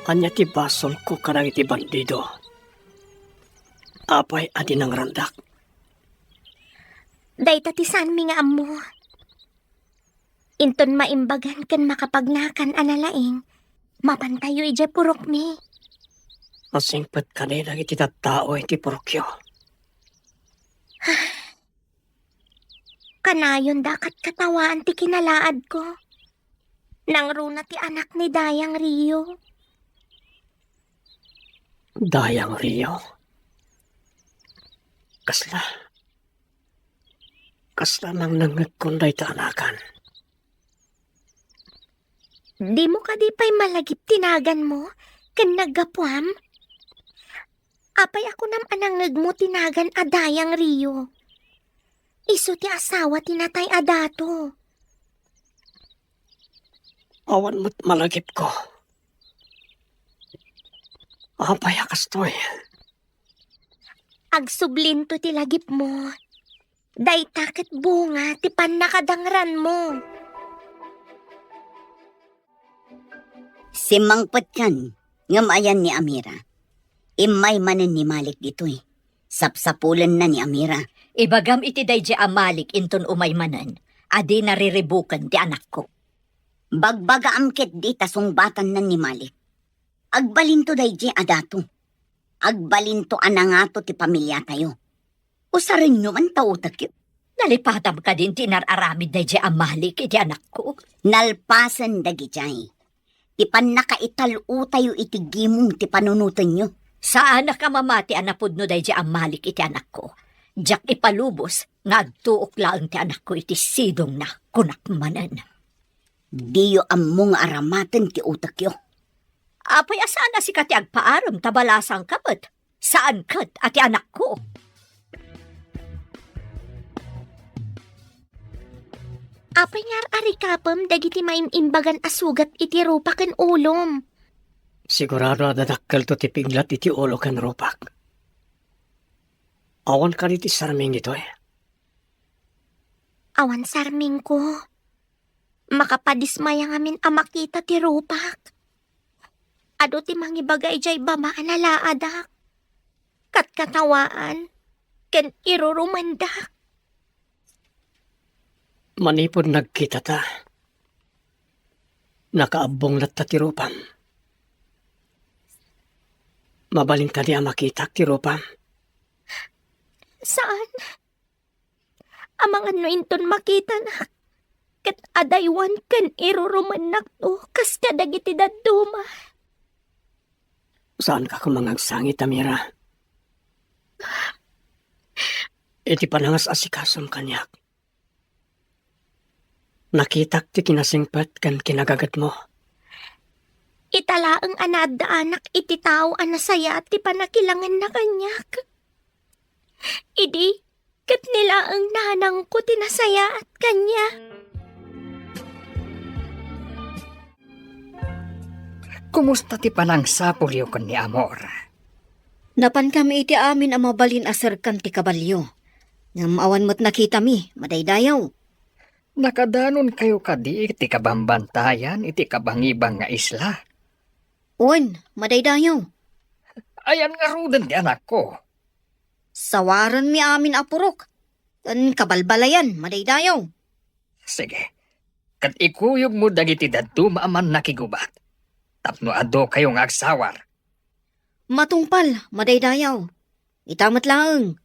Ania ti basolko kadagiti bandido? Apay a di nangrandak? Dayta ti saanmi nga ammo. Inton maimbagan ken makapagnakan a nalaing, mapantayo idiay purokmi. Masingpet kadi dagiti tattao iti purokyo. Kanayon da katkatawaan ti kinalaadko. Nangruna ti anak ni Dayang Rio. Dayang Rio? Kasla, kasla nangnengngegkon dayta anakan. Dimo kadi pay malagip ti naganmo ken naggapuam? Apay a kunam a nangngegmo ti nagan a Dayang Rio? Isu ti asawa ti natay a dato. Awan met malagipko. Apay a kastoy? Agsublinto ti lagipmo. Dayta ket bunga ti pannakadangranmo. Simmangpetkan, ngem ayan ni Amira. Immay manen ni Malik ditoy. Sapsapulenna ni Amira. Ibagam iti daydiay a Malik inton umay manen a dina riribuken ti anakko. Bagbagaam ketdi ta sungbatanna ni Malik. Agbalinto daydiay a dato. Agbalinto a nangato ti pamiliatayo. Usarenyo man ta utekyo. Nalipatam kadin ti inar-aramid daydiay a Malik iti anakko? Nalpasen dagidiay. Ti pannakaital-otayo iti gimong ti panunotenyo. Saanak a mamati a napudno daydiay a Malik iti anakko. Diak ipalubos nga agtuok laeng ti anakko iti sidongna, kunak manen. Diyo ammo nga aramaten ti utekyo. Apay a saan a sika ti agpaarem ta balasangka met? Saan ket a ti anakko? Apay nga ar-arikapem dagiti maim-imbagan a sugat iti rupak ken ulom? Sigurado a dadakkelto ti piglat iti ulo ken rupak. Awan kadi ti sarming ditoy? Awan sarmingko. Makapadismaya ngamin a makita ti rupak. Adu ti mangibaga idiay baba a nalaadak. Katkatawaan. ken irurumandak. Manipud nagkitata, nakaabbong latta ti rupam. Mabalin kadi a makitak ti rupam? Saan. Amangan no inton makitanak, ket adaywan ken irurumannak to kas kadagiti dadduma. Saanka koma nga agsangit, Amira. Iti panangas-asikasom kaniak, nakitak ti kinasingpet ken kinagagetmo. Ita laeng a naaddaanak iti tao a nasayaat ti pannakilangenna kaniak. Idi, ket ni laeng nanangko ti nasayaat kaniak. Kumusta ti panangsapulyo ken ni Amor? Napankami iti amin a mabalin a serkan ti kabalio. Ngem awan met nakitami, madaydayaw. Nakadanonkayo kadi iti kabambantayan iti kabangibang nga isla? Wen, madaydayaw. Ayan ngaruden ti anakko? Sawarenmi amin a purok ken kabalbalayan, madaydayaw. Sige, ket ikuyogmo dagiti dadduma a mannakigubat tapno adukayo nga agsawar. Matungpal, madaydayaw. Ita met laeng,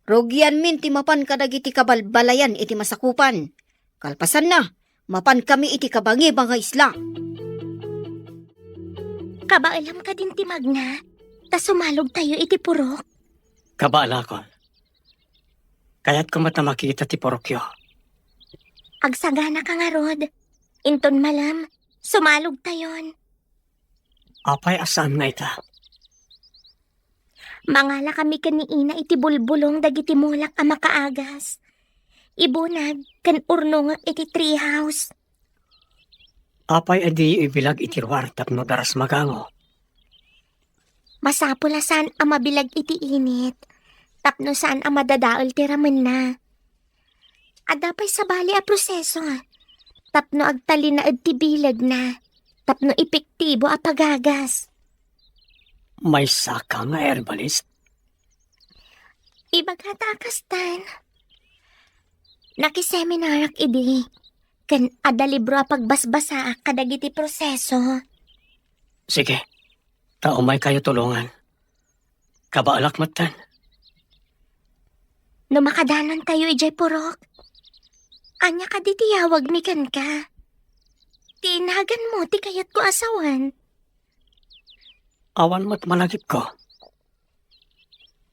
rugianmin ti mapan kadagiti kabalbalayan iti masakupan. Kalpasanna, mapankami iti kabangibang nga isla. Kabaelam kadin ti magna, ta sumalogtayo iti purok? Kabaelakon. Kayatko met a makita ti purokyo. Agsaganaka ngarud. Inton malem, sumalogtayon. Apay a saan nga ita? Mangalakami ken ni Ina iti bulbulong dagiti mulak a makaagas. Ibunag ken urnongek iti treehouse. Apay a diyo ibilag iti ruar tapno daras magango? Masapul a saan a mabilag iti init, tapno saan a madadael ti ramenna. Adda pay sabali a proseso, tapno agtalinaed ti bilegna, tapno epektibo a pagagas. Maysaka nga herbalist? Ibagata a kastan. Nakiseminarak idi, ken adda libro a pagbasbasaak kadagiti proseso. Sige, ta umaykayo tulongan. Kabaelak metten. No makadanontayo idiay purok, ania kadi ti yawagmi kenka? Ti naganmo ti kayatko a sawen. Awan met malagipko.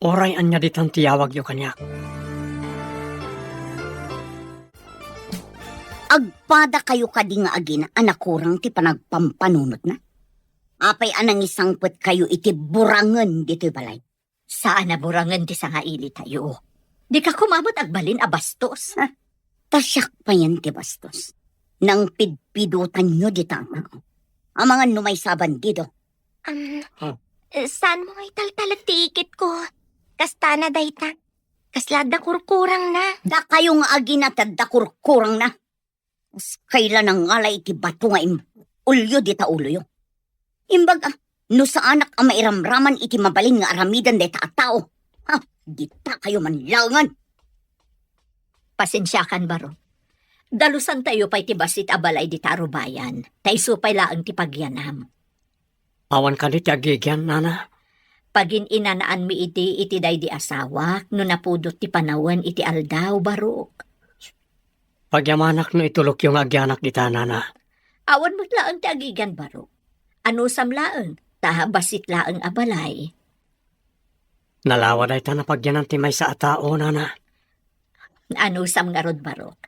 Uray ania ditan ti yawagyo kaniak. Agpadakayo kadi nga agina a nakurang ti panagpampanunotna? Apay a nangisangpetkayo iti burangen ditoy balay? Saan a burangen ti sangailitayo. Dika koma met agbalin a bastos. Ha? Ta siak payen ti bastos. Nangpidpidotanyo dita a tao. Amangan no maysa a bandido. Am, Ah. Saan mo nga italtalek ti ikitko? Kastana dayta. Kasla adda kurkurangna. Dakayo nga agina ti adda kurkurangna. Kas kayla nangala iti bato nga im-, ulyo dita uloyo. Imbag a, no saanak a mairamraman iti mabalin nga aramiden dayta a tao, ha, dita kayo man laengen. Pasensiakan, Barok. Dalusantayo pay ti bassit a balay dita a rubayan, ta isu pay laeng ti pagyanam. Awan kadi ti agigian, nana? Pagin-inanaanmi idi iti daydi asawak no napudot ti panawen iti aldaw, Barok. Pagyamanak no itulokyo nga agyanak dita, nana. Awan met laeng ti agigian, Barok. Anusam laeng, ta bassit laeng a balay. Nalawa dayta napagyanan ti maysa a tao, nana. Anusam ngarud, Barok.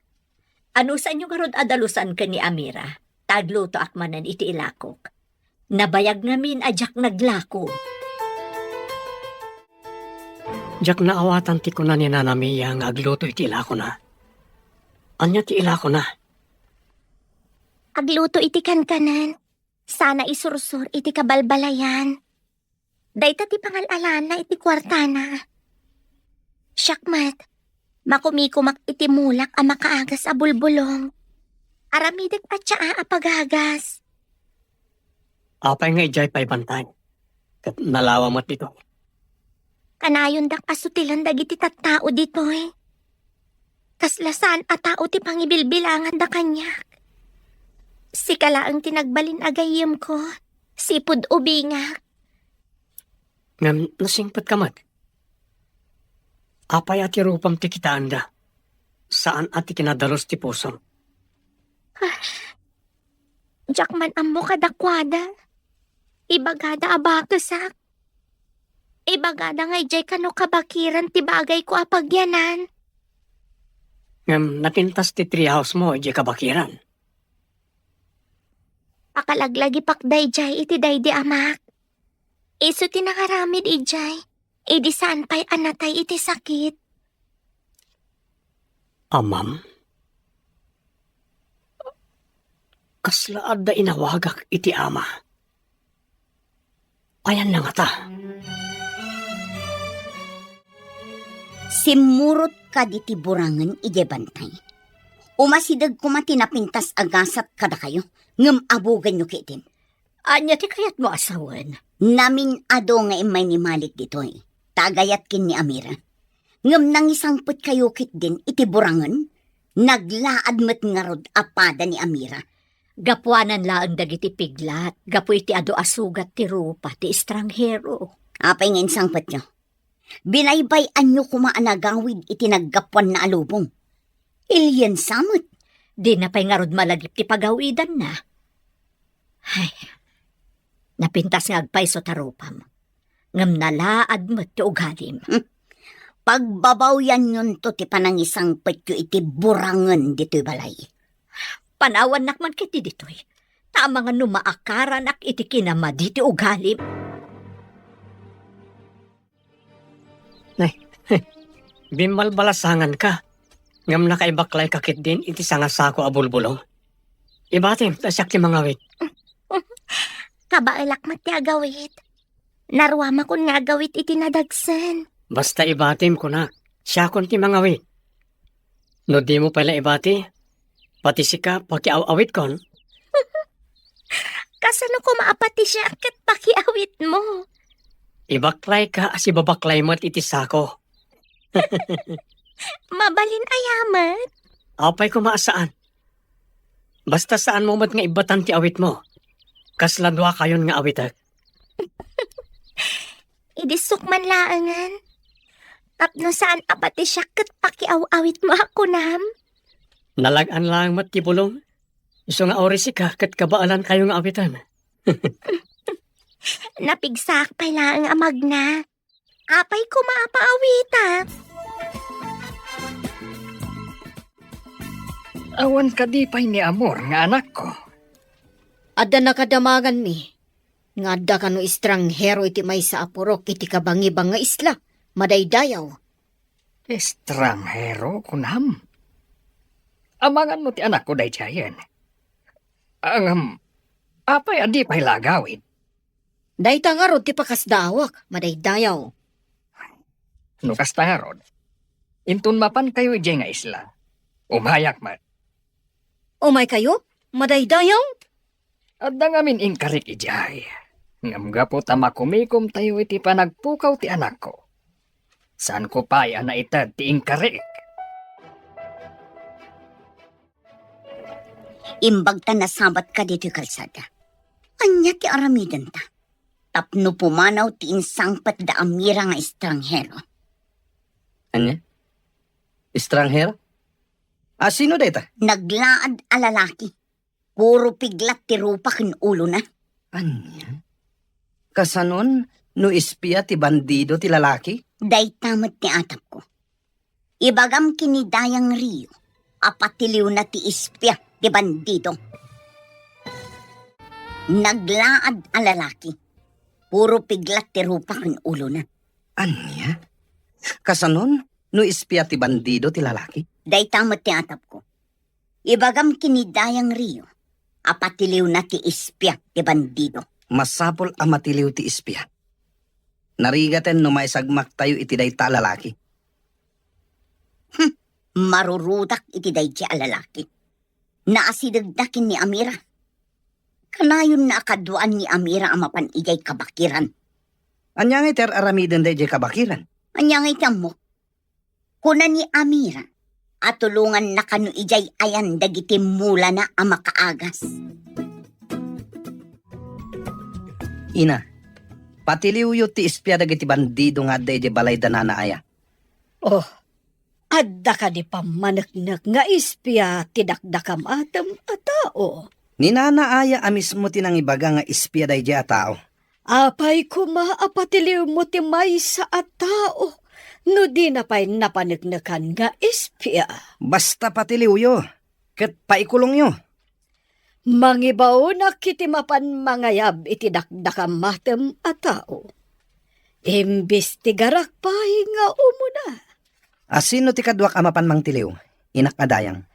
Anusanyo ngarud a dalusan ken ni Amira, ta aglutoak manen iti ilakok. Nabayag ngamin a diak naglako. Diak naawatan ti kuna ni Nana Mia nga agluto iti ilakona. Ania ti ilakona? Agluto iti kankanan. Sana isursor iti kabalbalayan. Dayta ti pangal-alanna iti kuartana. Siak met, makumikumak iti mulak a makaagas a bulbulong. Aramidek a tsaa a pagagas. Apay nga idiay pay bantay? Ket nalawa met ditoy. Kanayondak a sutilen dagiti tattao ditoy. Kasla saan a tao ti pangibilbilanganda kaniak. Sika laeng ti nagbalin a gayyemko, sipud ubingak. Ngem nasingpetka met. Apay a ti rupam ti kitaenda? Saan a ti kinadalus ti pusom? Diak man ammo kadakuada. Ibagada a bakesak. Ibagada nga idiay kano kabakiran ti bagayko a pagyanan. Ngem napintas ti treehouse-mo idiay kabakiran. Pakalaglagipak daydiay iti daydi amak. Isu ti nangaramid idiay, idi saan pay a natay iti sakit. Amam? Kasla adda inawagak iti ama. Ayanna ngata? Simmurot kaditi burangen idiay bantay. Umasideg koma ti napintas a gasat kadakayo, ngem abugenyo ketdin. Ania ti kayatmo a sawen? Namin-ado nga immay ni Malik ditoy, ta agayat ken ni Amira. Ngem nangisangpetkayo ketdin iti burangen, naglaad met ngarud a pada ni Amira. Gapuanan laeng dagiti piglat, gapu iti adu a sugat ti rupa ti estranghero. Apay nga insangpetyo? Binaybay-anyo koma a nagawid iti naggapuanna a lubong. Iliensa met. Dina pay ngarud malagip ti pagawidanna. Ay, napintas nga agpayso ta rupam. Ngem nalaad met ti ugalim. Hmm. Pagbabawyanyonto ti panangisangpetyo iti burangen ditoy balay. Panawannak man ketdi ditoy. Ta amangan no maakaranak iti kinamadi ti ugalim. Nay, bimbalbalasanganka. Ngem nakaibaklayka ketdin iti sangasako a bulbulong. Ibatim ta siak ti mangawit. Kabaelak met ti agawit. Naruamakon nga agawit iti nadagsen. Basta ibatim, kunak, siakon ti mangawit. No dimo pay la ibati, pati sika pakiaw-awitkon. Kasano koma a pati siak ket pakiawitmo? Ibaklayka a sibabaklay met iti sako. Mabalin aya met? Apay koma a saan. Basta saanmo met nga ibbatan ti awitmo. Kasla duakayon nga awitek. Idi sukman laengen. Tapno saan a pati siak ket pakiaw-awitmo a kunam? Nalag-an laeng met ti bulong. Isu nga uray sika ket kabaelankayo nga awiten. Napigsaak pay laeng a magna. Apay koma a paawitak? Awan kadi pay ni Amor nga anakko? Adda nakadamanganmi nga adda kano estranghero iti maysa a purok iti kabangibang nga isla, madaydayaw. Estranghero, kunam? Amangan no ti anakko daydiayen. Ngem, apay a di pay la agawid? Dayta ngarud ti pakasdaawak, madaydayaw. No kasta ngarud, inton mapankayo idiay nga isla, umayak met. Umaykayo, madaydayaw? Adda ngamin inkarik idiay. Ngem gapu ta makumikomtayo iti panagpukaw ti anakko, saanko pay a naited ti inkarik. Imbag ta nasabat kaditoy kalsada. Ania ti aramidenta? Tapno pumanaw ti insangpet da Amira nga estranghero. Ania? Estranghero? A, sino dayta? Naglaad a lalaki. Puro piglat ti rupa ken ulona. Ania? Kasanon no espia ti bandido ti lalaki? Dayta met ti atapko. Ibagam ken ni Dayang Rio a patiliwna ti espia ti bandido. Naglaad a lalaki. Puro piglat ti rupa ken ulona. Ania? Kasanon no espia ti bandido ti lalaki? Dayta met ti atapko. Ibagam ken ni Dayang Rio a patiliwna ti espia ti bandido. Masapul a matiliw ti espia. Narigaten no maisagmaktayo iti dayta a lalaki. Hmm, marurudak iti daydiay a lalaki. Naasidegda ken ni Amira. Kanayonna a kaduaan ni Amira a mapan idiay kabakiran. Ania ngay ti ar-aramiden daydiay kabakilan? Ania ngay ti ammok? Kuna ni Amira a tulonganna kano idiay ayan dagiti mulana a makaagas. Ina, patiliwyo ti espia dagiti bandido nga adda idiay balay da Nana Aya. Oh, adda kadi pammaneknek nga espia ti dakdakamatem a tao? Ni Nana Aya a mismo ti nangibaga nga espia daydiay a tao. Apay koma a patiliwmo ti maysa a tao no dina pay napaneknekan nga espia? Basta patiliwyo, ket paikulongyo. Mangibaonak iti mapan mangayab iti dakdakamatem a tao. Imbestigarak pay nga umuna. A sino ti kaduak a mapan mangtiliw, inak a dayang?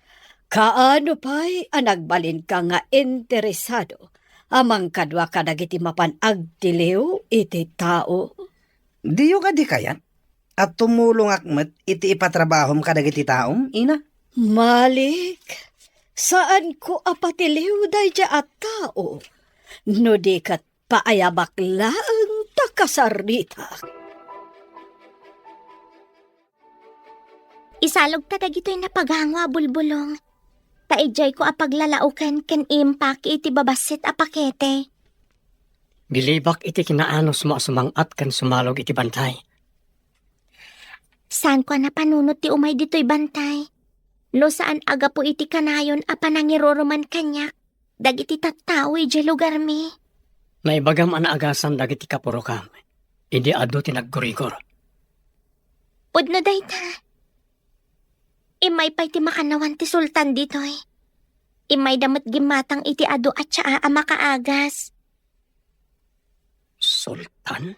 Kaano pay a nagbalinka nga interesado a mangkadua kadagiti mapan agtiliw iti tao? Diyo kadi kayat a tumulongak met iti ipatrabahom kadagiti taom, ina? Malik, saanko a patiliw daydiay a tao no di ket paayabak laeng ta kasaritak. Isalogta dagitoy napagango a bulbulong, ta idiayko a paglalaoken ken impaki iti babassit a pakete. Bilibak iti kinaanusmo a sumang-at ken sumalog iti bantay. Saanko a napanunot ti umay ditoy bantay, no saan a gapu iti kanayon a panangiruruman kaniak dagiti tattao idiay lugarmi. Naibagam a naagasan dagiti kapurokam idi adu ti naggurigor. Pudno dayta. Immay pay ti makannawan ti sultan ditoy. Immayda met gimmatang iti adu a tsaa a makaagas. Sultan?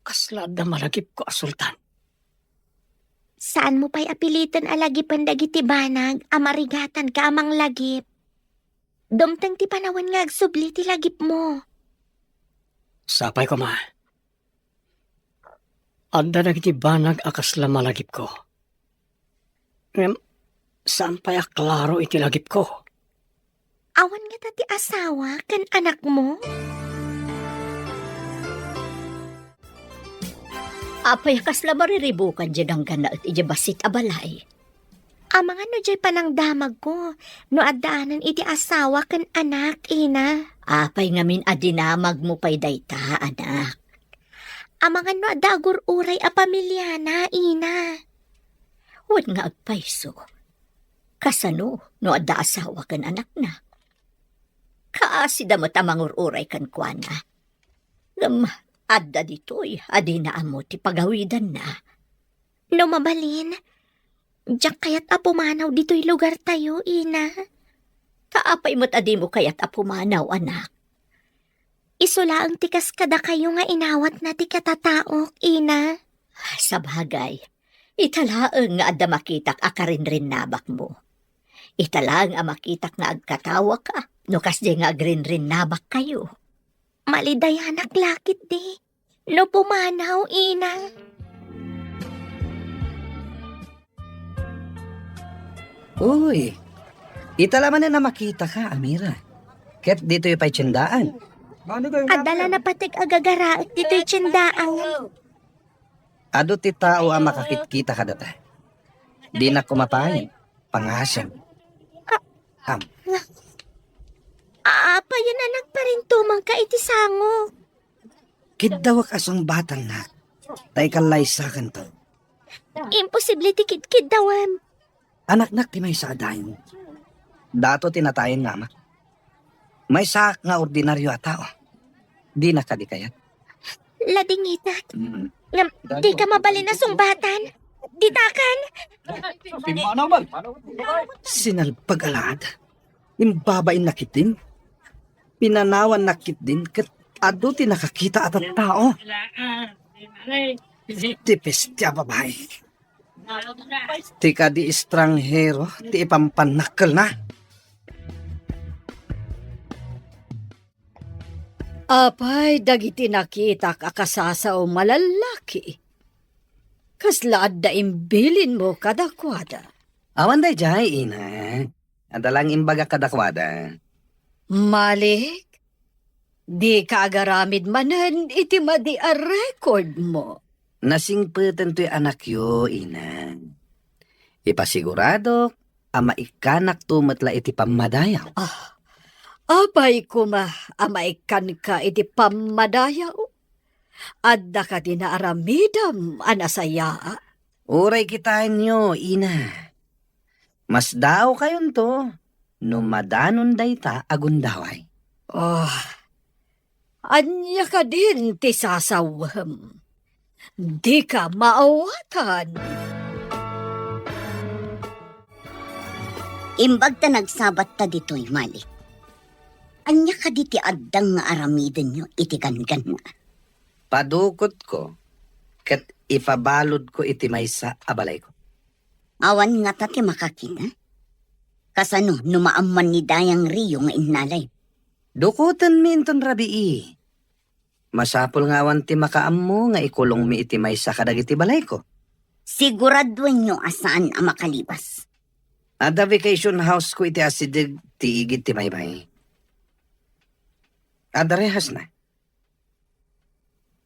Kasla adda malagipko a sultan? Saanmo pay a piliten a lagipen dagiti banag a marigatanka a manglagip. Dumteng ti panawen nga agsubli ti lagipmo. Sapay koma. Adda dagiti banag a kasla malagipko. Ngem saan pay a klaro iti lagipko. Awan ngata ti asawa ken anakmo? Apay a kasla mariribukan diay ganggannaet idiay bassit a balay? Amangan no diay panangdamagko no addaanen iti asawa ken anak, ina. Apay ngamin a dinamagmo pay dayta, anak? Amangan no adda agur-uray a pamiliana, ina. Wen nga agpayso, kasano no adda asawa ken anakna? Kaasida met a mangur-uray kenkuana. Ngem adda ditoy a dina ammo ti pagawidanna. No mabalin, diak kayat a pumanaw ditoy lugartayo, ina. Ta apay met a dimo kayat a pumanaw, anak? Isu laeng ti kas kadakayo nga inawatna ti katataok, ina. Sabagay, ita laeng nga adda makitak a karinrinnabakmo. Ita laeng a makitak nga agkatawaka no kasdiay nga agrinrinnabakkayo. Malidayanak la ketdi no pumanaw, ina. Uy, ita la manen a makitaka, Amira. Ket ditoy pay tiendaan. Adda la napateg a gagaraek ditoy tiendaan. Adu ti tao a makakitkita kadata. Dinak koma pay pangasem. Am. Apayen a nagparintumangka iti sangok? Kiddawek a sungbatannak, ta ikallaysakanto. Imposible ti kidkiddawem. Anaknak ti maysa a dayon. Dato ti natayen nga ama. Maysaak nga ordinario a tao. Dina kadi kayat? Ladingitak. Mm. Ngem, dika mabalin a sungbatan. Ditakan. Sinalpag a laad. Imbabainna ketdin. Pinanawanna ketdin ket adu ti nakakita a tattao. Ti peste a babai. Ti kadi estranghero ti ipampannakkelna. Apay dagiti nakitak a kasasaom a lallaki? Kasla adda imbilinmo kadakuada? Awan daydiay, ina. Adda lang imbagak kadakuada. Malik, Dika agaramid manen iti madi a record mo. Nasingpeten toy anakyo, ina. Ipasiguradok a maikkanakto met la iti pammadayaw. Ah, apay koma a maikkanka iti pammadayaw? Adda kadi naaramidem a nasayaat? Uray kitaenyo, ina. Masdaawkayonto no madanon dayta a gundaway. Oh, ania kadin ti sasawem? Dika maawatan. Imbag ta nagsabatta ditoy, Malik. Ania kadi ti addang nga aramidenyo iti gangganna? Padukotko ket ipabaludko iti maysa a balayko. Awan ngata ti makakita? Kasano no maamman ni Dayang Rio nga innalay? Dukotenmi inton rabii. Masapul nga awan ti makaammo nga ikulongmi iti maysa kadagiti balayko. Siguraduenyo a saan a makalibas. Adda vacation house ko iti asideg ti igid ti baybay. Adda rehasna.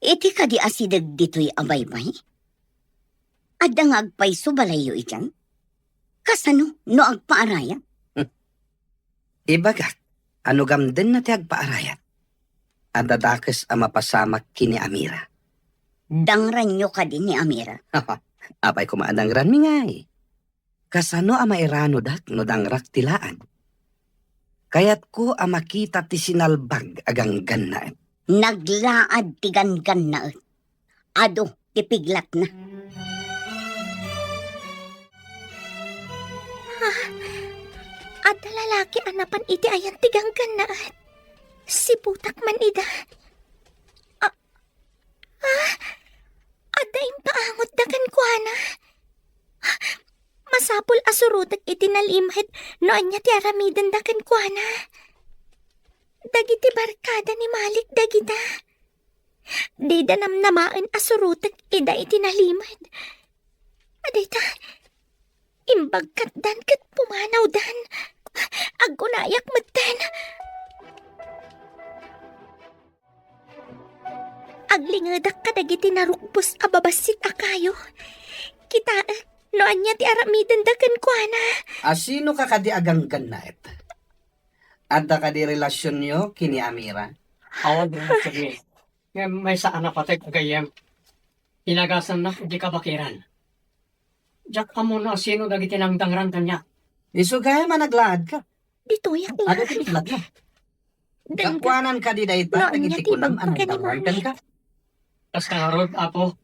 Iti kadi asideg ditoy a baybay? Adda nga agpayso balayyo idiay? Kasano no agpaarayat? Ibagak, a no gamdenna ti agpaarayat, adda dakes a mapasamak ken ni Amira. Dangranyo kadi ni Amira? Apay koma a dangranmi ngay? Kasano a mairanodak no dangrak ti laad? Kayatko a makita ti sinalbag a ganggannaet. Naglaad ti ganggannaet. Adu ti piglatna. Ah, adda lalaki a napan iti ayan ti ganggannaet. Siputak man ida. Ah, ah, adda impaangotda kenkuana. Masapul a surotek iti nalimed no ania ti aramidenda kenkuana. Dagiti barkada ni Malik dagita. Dida namnamaen a surotek ida iti nalimed. Adita, imbagkatdan ket pumanawdan. Aggunayak metten. Aglingedak kadagiti narukbos a babassit a kayo. Kitaek no ania ti aramidenda kenkuana. A sino ka kadi a ganggannaet? Adda kadi relasionyo ken ni Amira? Awan relasyon. Ngem maysa a napateg a gayyem. Inagasannak iti kabakiran. Diak ammo no asino dagiti nangdangran kaniak. Isu gayam a naglaadka. Ditoyak. Adu ti piglatna? Gapuanan kadi dayta dagiti kunam a nagdangran kenka? Kasta ngarud, Apo.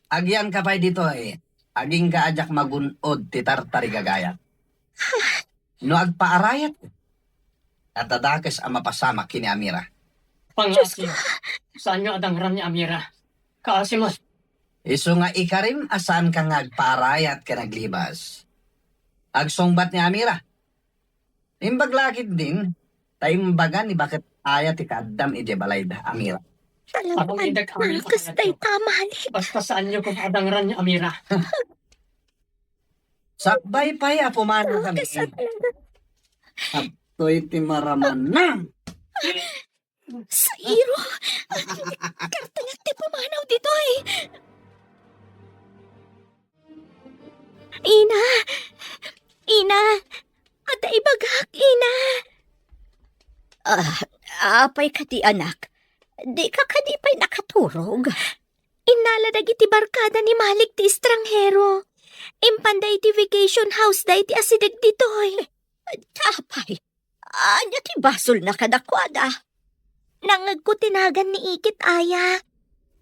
Agyanka pay ditoy. Agingga a diak magun-od ti tartarigagayam. No agpaarayat, adda dakes a mapasamak ken ni Amira. Pangngaasim, saanyo a dangran ni Amira. Kaasi met. Isu nga ikarim a saanka nga agpaarayat ken aglibas. Agsungbat ni Amira. Imbag la ketdin, ta imbaga ni baket aya ti kaaddam idiay balayda, Amira. Talaga, kas dayta, Malik. Basta saanyo koma a dangran ni Amira. Sakbay pay a pumanaw kami. Adtoy ti maramanna. Sairo! Kartengek ti pumanaw ditoy! Ina! Ina! Adda ibagak, Ina! Ah, apay kadi, anak? Dika kadi pay nakaturog? Innala dagiti barkada ni Malik ti estranghero. Impanda iti vacation house da iti asideg ditoy. Apay, ania ti basolna kadakuada? Nangngegko ti nagan ni Ikit aya.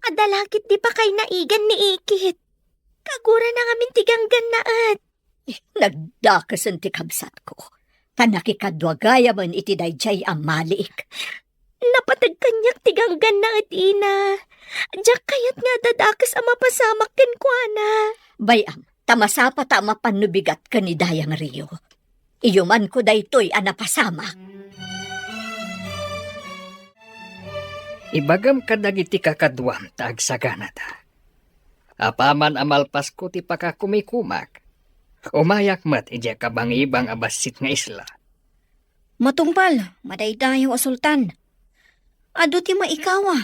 Adda la ketdi pakay naigan ni Ikit. Kagurana ngamin ti ganggannaet. Nagdakesen ti kabsatko, ta nakikadua gayamen iti daydiay a Malik. Napateg kaniak ti ganggannaet, Ina. Diak kayat nga adda dakes a mapasamak kenkuana. Bay-am, ta masapata a mapan no bigat ken ni Dayang Rio. Iyumanko daytoy a napasamak. Ibagam kadagiti kakaduam ta agsaganada. Apaman a malpasko ti pakakumikumak, umayak met idiay kabangibang a bassit nga isla. Matungpal, madaydayaw a sultan. Adu ti maikawa.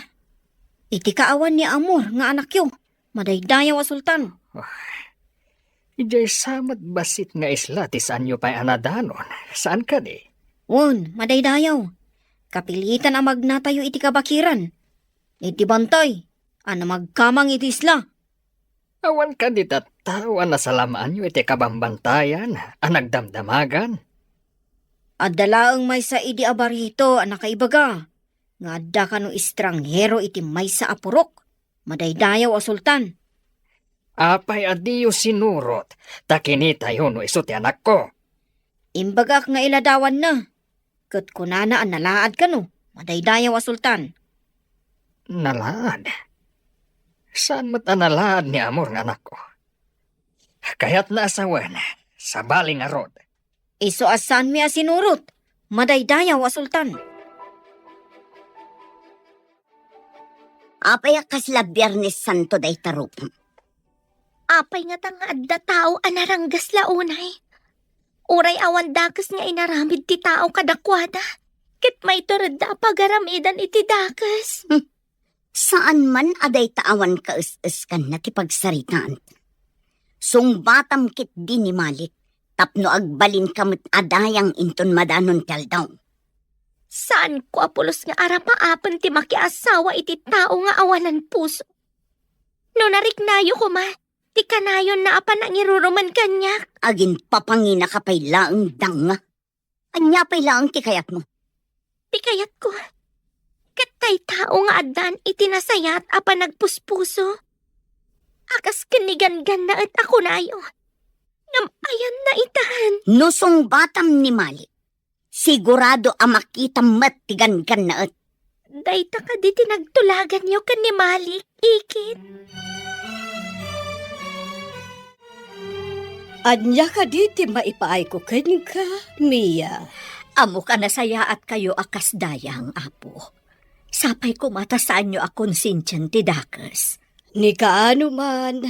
Iti kaawan ni Amor nga anakyo, madaydayaw a sultan. Ay, idiay sa met bassit nga isla ti saanyo pay a nadanon, saan kadi? Wen, madaydayaw. Kapilitan a magnatayo iti kabakiran. Iti bantay, a namagkamang iti isla. Awan kadi tattao a nasalamaanyo iti kabambantayan a nagdamdamagan? Adda laeng maysa idi a barito a nakaibaga nga adda kano estranghero iti maysa a purok, madaydayaw a sultan. Apay a diyo sinurot ta kinitayo no isu ti anakko? Imbagak nga iladawanna, ket kunana a nalaad kano, madaydayaw a sultan. Nalaad? Saan met a nalaad ni Amor nga anakko? Kayatna a sawen, sabali ngarud. Isu a saanmi a sinurot, madaydayaw a sultan. Apay a kasla Biernes Santo dayta rupam? Apay ngata nga adda tao a naranggas la unay? Uray awan dakes nga inaramid ti tao kadakuada, ket maituredda a pagaramidan iti dakes. Hmm. Saan man a dayta awan kaes-eskanna ti pagsaritaanta. Sungbatam ketdi ni Malik tapno agbalinka met a dayang inton madanon ti aldaw. Saanko a pulos nga arapaapen ti makiasawa iti tao nga awanan puso. No nariknayo koma, ti kanayonna a panangiruruman kaniak. Aginpapanginaka pay laeng, danga. Ania pay laeng ti kayatmo? Ti kayatko, ket dayta nga addan iti nasayaat a panagpuspuso a kas ken ni ganggannaet a kunayo, ngem ayanna itan. No sungbatam ni Malik, sigurado a makitam met ti ganggannaet. Dayta kadi ti nagtulaganyo ken ni Malik, ikit? Ania kadi ti maipaayko kenka, Mia? Ammok a nasayaatkayo a kas dayang, Apo. Sapay koma ta saanyo a konsensian ti dakes. Ni kaano man,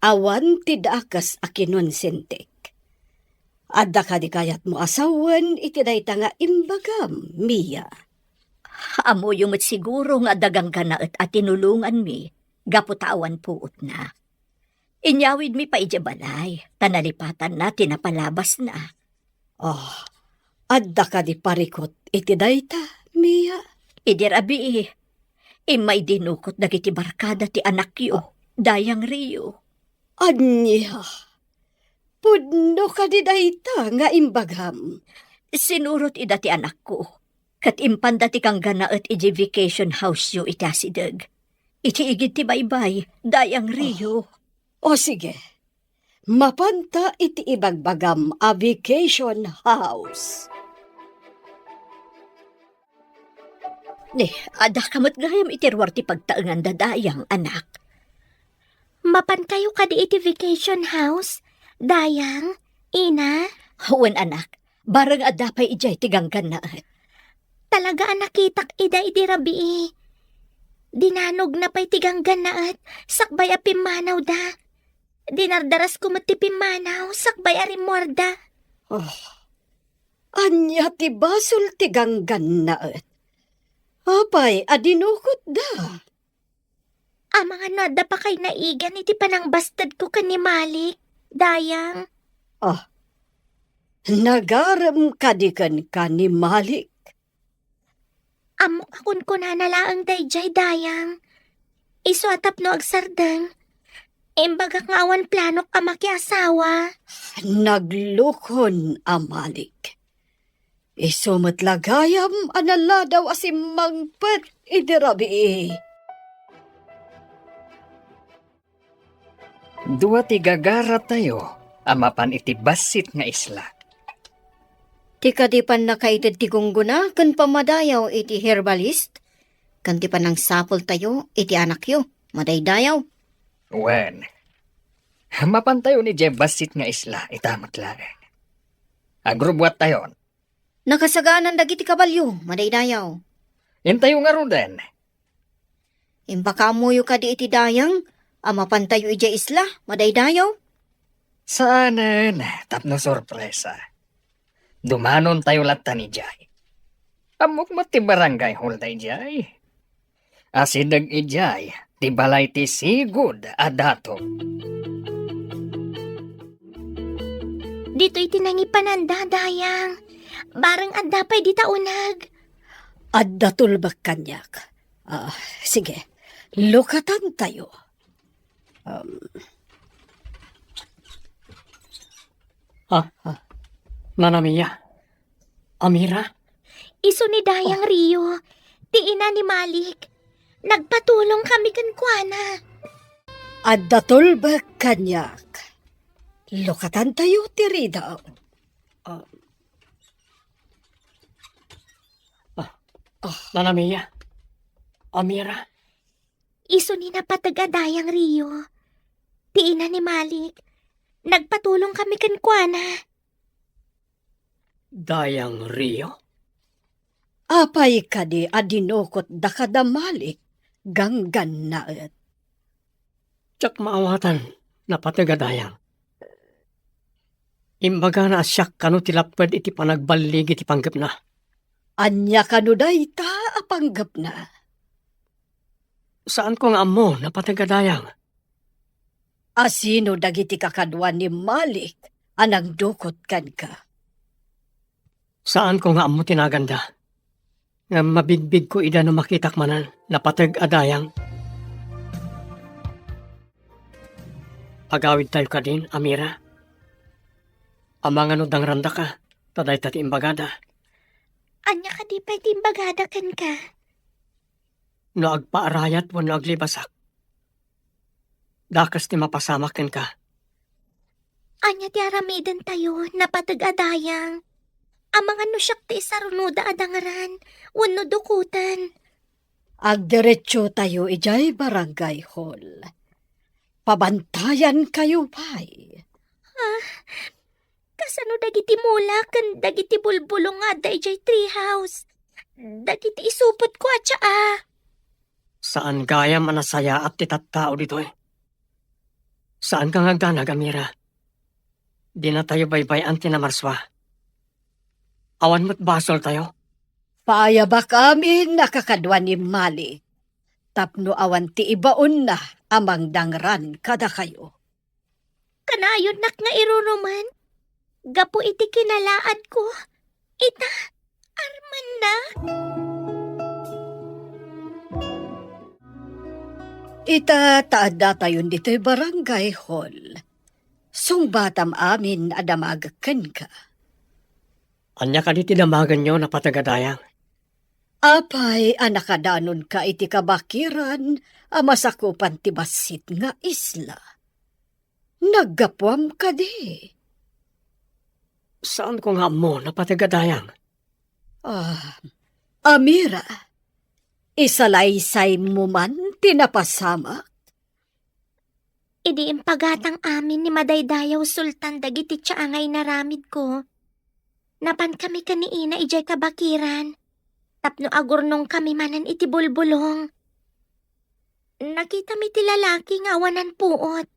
awan ti dakes a kinonsentik. Adda kadi kayatmo a sawen iti dayta nga imbagam, Mia? Ammoyo met siguro nga adda ganggannaet a tinulonganmi gapu ta awan puotna. Inyawidmi pay idiay balay, ta nalipatanna ti napalabasna. Ah, adda kadi parikut iti dayta, Mia? Idi rabii, immay dinukot dagiti barkada ti anakyo, Dayang Rio. Ania? Pudno kadi dayta nga imbagam? Sinurot ida ti anakko, ket impanda ti ganggannaet idiay vacation house-yo iti asideg. Iti igid ti baybay, Dayang Rio. O, sige. Mapanta iti ibagbagam a vacation house. Ni, adda ka met gayam iti ruar ti pagtaengan da Dayang, anak. Mapankayo kadi iti vacation house, Dayang, Ina? Wen, anak. Bareng adda pay idiay ti ganggannaet. Talaga a nakitak ida idi rabii. Dinanogna pay ti ganggannaet, sakbay a pimmanawda. Dinardarasko met ti pimmanaw, sakbay a rimmuarda. Oh, ania ti basol ti ganggannaet? Apay a dinukotda? Amangan no adda pakay naigan iti panangbastedko ken ni Malik, Dayang. Ah, nagarem kadi kenka ni Malik? Ammok a kunkunana laeng daydiay, Dayang. Isu a tapno agsardeng, imbagak nga awan planok a makiasawa. Naglukon a Malik. Isu met la gayam a naladaw a simmangpet idi rabii. Dua ti gagaratayo a mapan iti bassit nga isla. Ti kadi pannakaited ti gunggona ken pammadayaw iti herbalist, ken ti panangsapultayo iti anakyo, madaydayaw. Wen, mapantayon idiay bassit nga isla, ita met laeng. Agrubbuattayon. Nakasagaanan dagiti kabalio, madaydayaw. Intayo ngaruden. Impakaammoyo kadi iti Dayang a mapantayo idiay isla, madaydayaw? Saanen, tapno sorpresa. Dumanontayo lattan idiay. Ammok met ti barangay hall daydiay. Asideg idiay ti balay ti sigud a dato. Ditoy ti nangipananda, Dayang. Bareng adda pay dita uneg. Adda tulbek kaniak. Ah, sige, lukatantayo. Um. Ah, ah. Nana Mia. Amira? Isu ni Dayang Rio, ti ina ni Malik. Nagpatulong kami kenkuana. Adda tulbek kaniak. Lukatantayo ti ridaw. Ah. Ah, Nana Mia. Amira. Isu ni napateg a Dayang Rio, ti ina ni Malik. Nagpatulong kami kenkuana. Dayang Rio? Apay kadi a dinukotda kada Malik? Ganggannaet. Diak maawatan, napateg a Dayang. Imbagana a siak kano ti lapped iti panagballig iti panggepna. Ania kano dayta a panggepna? Saanko nga ammo, napateg a Dayang. Asino dagiti kakadua ni Malik a nangdukot kenka? Saanko nga ammo ti naganda. Ngem mabigbigko ida no makitak manen, napateg a Dayang. Agawidtayo kadin, Amira. Amangan no dangrandaka, ta dayta ti imbagada. Ania kadi pay ti imbagada kenka? No agpaarayat wenno aglibasak, dakes ti mapasamak kenka. Ania ti aramidentayo, napateg a Dayang? Amangan no siak ti isarunoda a dangran wenno dukoten. Agdiretsotayo idiay barangay hall. Pabantayankayo pay. Ah, kasano dagiti mula ken dagiti bulbulong nga adda idiay treehouse? Dagiti isupotko a tsaa. Saan gayam a nasayaat ti tattao ditoy. Saanka nga agdanag, Amira. Dinatayo baybay-an ti namarsua. Awan met basoltayo. Paayabak amin a kakadua ni Malik, tapno awan ti ibaonna a mangdangran kadakayo. Kanayonnak nga iruruman gapu iti kinalaadko. Ita, armanna. Ita, ta addatayon ditoy barangay hall. Sungbatam amin a damagek kenka. Ania kadi ti damagenyo, napateg a Dayang? Apay a nakadanonka iti kabakiran a masakupan ti bassit nga isla? Naggapuam kadi? Saanko nga ammo, napateg a Dayang. Ah, Amira, isalaysaymo man ti napasamak? Idi impagatang amin ni Madaydayaw Sultan dagiti tsaa nga inaramidko, napankami ken ni ina idiay kabakiran tapno agurnongkami manen iti bulbulong. Nakitami ti lalaki nga awanan puot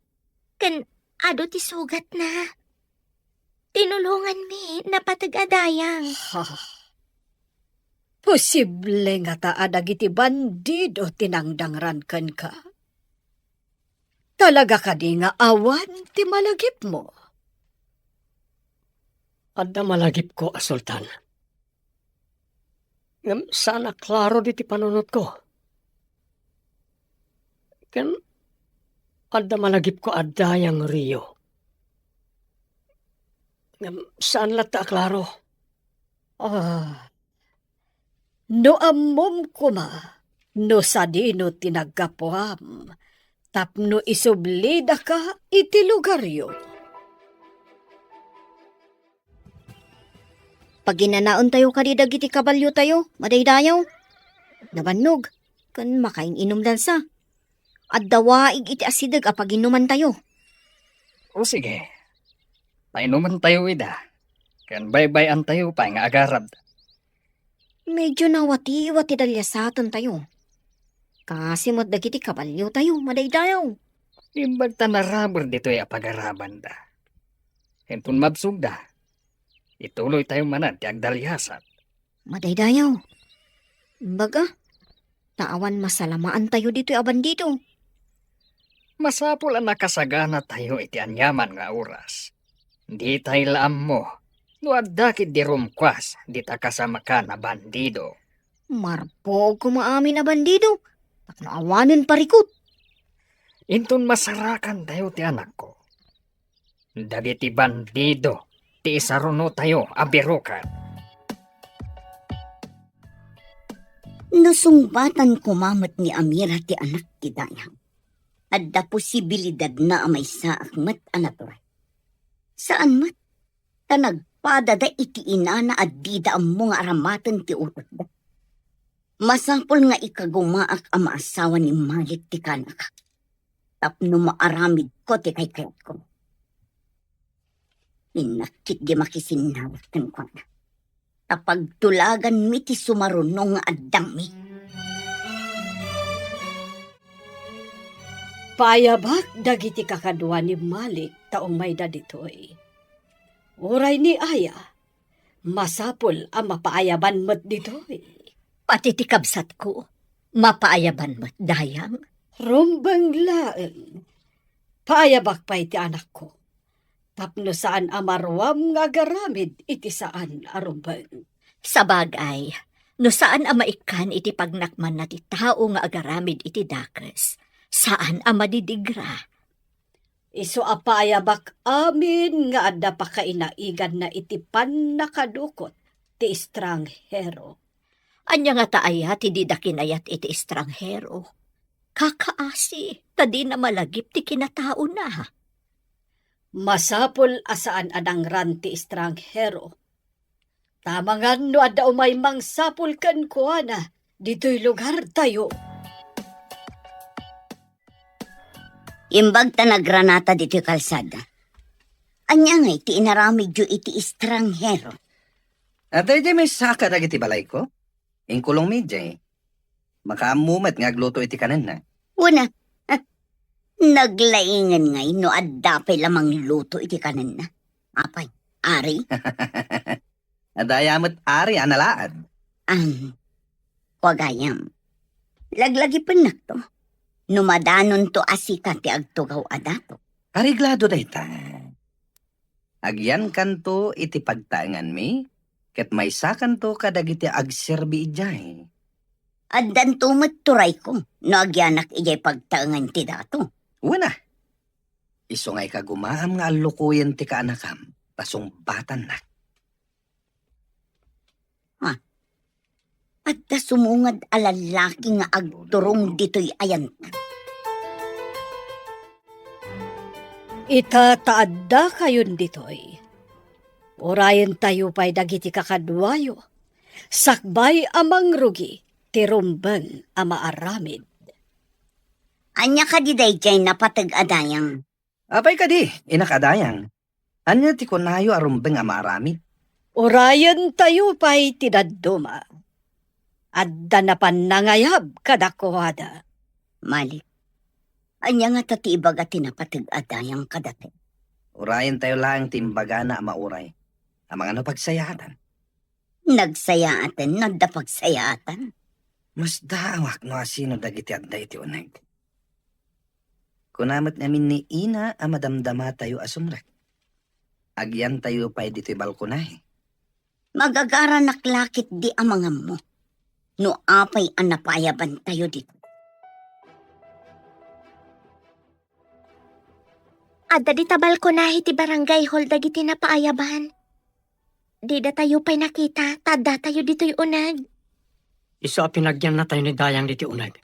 ken adu ti sugatna. Tinulonganmi, napateg a Dayang. Ha? Posible ngata a dagiti bandido ti nangdangran kenka? Talaga kadi nga awan ti malagipmo? Adda malagipko a Sultan. Ngem saan a klaro diti panunotko. Ken adda malagipko a Dayang Rio. Ngem saan latta a klaro. Ah, no ammom koma no sadino ti naggapuam tapno isublidaka iti lugaryo. Paginanaentayo kadi dagiti kabaliotayo, madaydayaw. Nabannog, ken makain-inumdansa. Adda waig iti asideg a paginumantayo. O sige, painumantayo ida, ken baybay-antayo pay nga agarabda. Medyo nawatiwa ti daliasatentayo. Kasi met dagiti kabaliotayo, madaydayaw. Imbag ta naraber ditoy a pagarabanda. Inton mabsogda, ituloytayo manen ti agdaliasat. Madaydayaw, Baga, ta awan masalamaantayo ditoy a bandido. Masapul a nakasaganatayo iti aniaman nga oras. Ditay la ammo no adda ketdi rumkuas dita kasamakan a bandido. Marpuog koma amin a bandido, tapno awanen parikut. Inton masarakantayo ti anakko, dagiti bandido ti isarunotayo a birokan. No sungbatan koma met ni Amira ti anak ti dayang, adda posibilidadna a maysaak met a naturay. Saan met, ta nagpadada iti inana a dida ammo nga aramaten ti utotda. Masapul nga ikagumaak a maasawa ni Malik ti kanakak, tapno maaramidko ti kaykayatko. Innak ketdi makisinnawat kenkuana, ta pagtulaganmi ti sumaruno nga addangmi. Paayabak dagiti kakadua ni Malik ta umayda ditoy. Uray ni Aya, masapul a mapaayaban met ditoy. Pati ti kabsatko, mapaayaban met, dayang. Rumbeng laeng. Paayabak pay ti anakko, tapno saan a maruam nga agaramid iti saan a rumbeng. Sabagay, no saan a maikkan iti pagnakmanna ti tao nga agaramid iti dakes, saan a madidigra. Isu a paayabak amin nga adda pakainaiganna iti pannakadukot ti estranghero. Ania ngata aya ti dida kinayat iti estranghero? Kakaasi, ta dina malagip ti kinataona. Masapul a saan a nangran ti estranghero. Ta amangan no adda umay mangsapul kenkuana ditoy lugartayo. Imbag ta nagranata ditoy kalsada. Ania ngay ti inaramidyo iti estranghero? Adda idiay maysa kadagiti balayko. Inkulongmi idiay. Makaammo met nga agluto iti kanenna. Wen a, naglaingen ngay no adda pay la mangluto iti kanenna. Apay, ari? Adda aya met ari a nalaad? Am, kua gayam, laglagipennakto no madanonto a sika ti agtugaw a dato. Areglado dayta. Agyankanto iti pagtaenganmi, ket maysakanto kadagiti agserbi idiay. Addanto met turayko no agyanak idiay pagtaengan ti dato. Wen a, isu nga ikagumaam nga allukoyen ti kaanakam, ta sungbatannak. Ha? Adda sumungad a lallaki nga agturong ditoy ayanta. Ita ta addakayon ditoy, urayentayo pay dagiti kakaduayo, sakbay a mangrugi ti rumbeng a maaramid. Ania kadi daydiay napateg a dayang? Apay kadi, inak a dayang? Ania ti kunayo a rumbeng a maaramid? Urayentayo pay ti dadduma. Adda napan nangayab kadakuada. Malik, ania ngata ti ibaga ti napateg a dayang kadatayo? Urayentayo laeng ti imbagana a mauray. Amangan no pagsayaatan. Nagsayaaten no adda pagsayaatan. Masdaawak no asino dagiti adda iti uneg. Kuna met ngamin ni Ina a madamdamatayo a sumrek. Agyantayo pay ditoy balkonahe. Magagaranak la ketdi amanganmo no apay a napaayabantayo ditoy. Adda dita balkonahe ti barangay hall dagiti napaayaban. Didatayo pay nakita, ta addatayo ditoy uneg. Isu a pinagyannatayo ni Dayang ditoy uneg,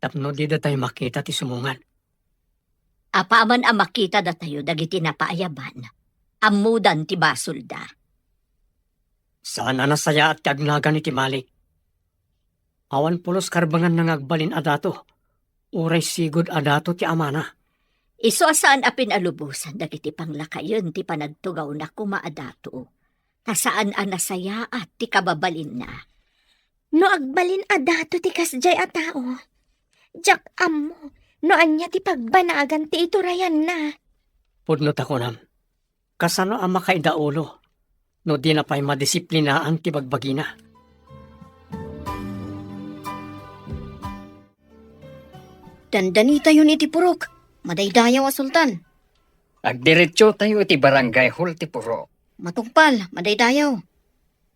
tapno didatayo makita ti sumungad. Apaman a makita datayo dagiti napaayaban, ammodan ti basolda. Saan a nasayaat ti agnagan iti Malik. Awan pulos karbenganna nga agbalin a dato, uray sigud a dato ti amana. Isu a saan a pinalubosan dagiti panglakayen ti panagtugawna koma a dato, ta saan a nasayaat ti kababalinna. No agbalin a dato ti kasdiay a tao, diak ammo no ania ti pagbanagan ti iturayanna. Pudno ta kunam, kasano a makaidaulo no dina pay madisiplinaan ti bagbagina? Dandanitayon iti purok, madaydayaw a Sultan. Agdiretsotayo iti barangay hall ti purok. Matungpal, madaydayaw.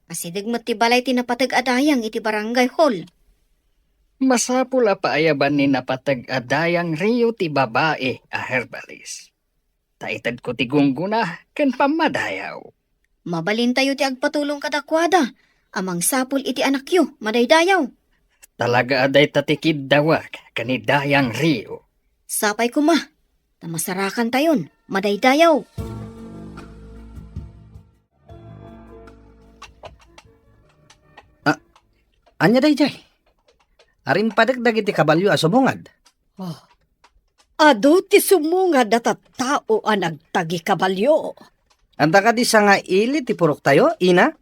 Asideg met ti balay ti napateg a dayang iti barangay hall. Masapul a paayaban ni napateg a dayang Rio ti babai a herbalis. Ta itedko ti gunggona ken pammadayaw. Mabalintayo ti agpatulong kadakuada a mangsapul iti anakyo, madaydayaw. Talaga a dayta ti kiddawek ken ni Dayang Rio. Sapay koma, ta masarakantayon, madaydayaw. Ah, ania daydiay? Arimpadek dagiti kabalio a sumungad. Oh. Adu ti sumungad a tattao a nagtagikabalio. Adda kadi sangaili ti puroktayo, ina?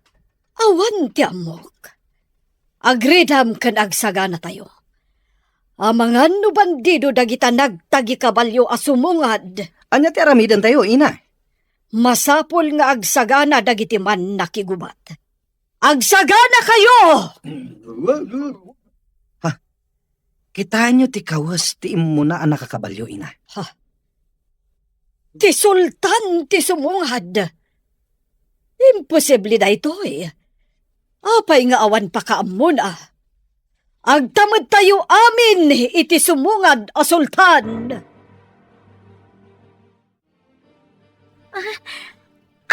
Awan ti ammok. Agridam ken agsaganatayo. Amangan no bandido dagita nagtagikabalio a sumungad. Ania ti aramidentayo, ina? Masapul nga agsagana dagiti mannakigubat. Agsaganakayo! Ha? Kitaenyo ti kawes ti immuna a nakakabalio, ina. Ha? Ti sultan ti sumungad. Imposible daytoy. Apay nga awan pakaammona? Agtamedtayo amin iti sumungad a sultan. Ah,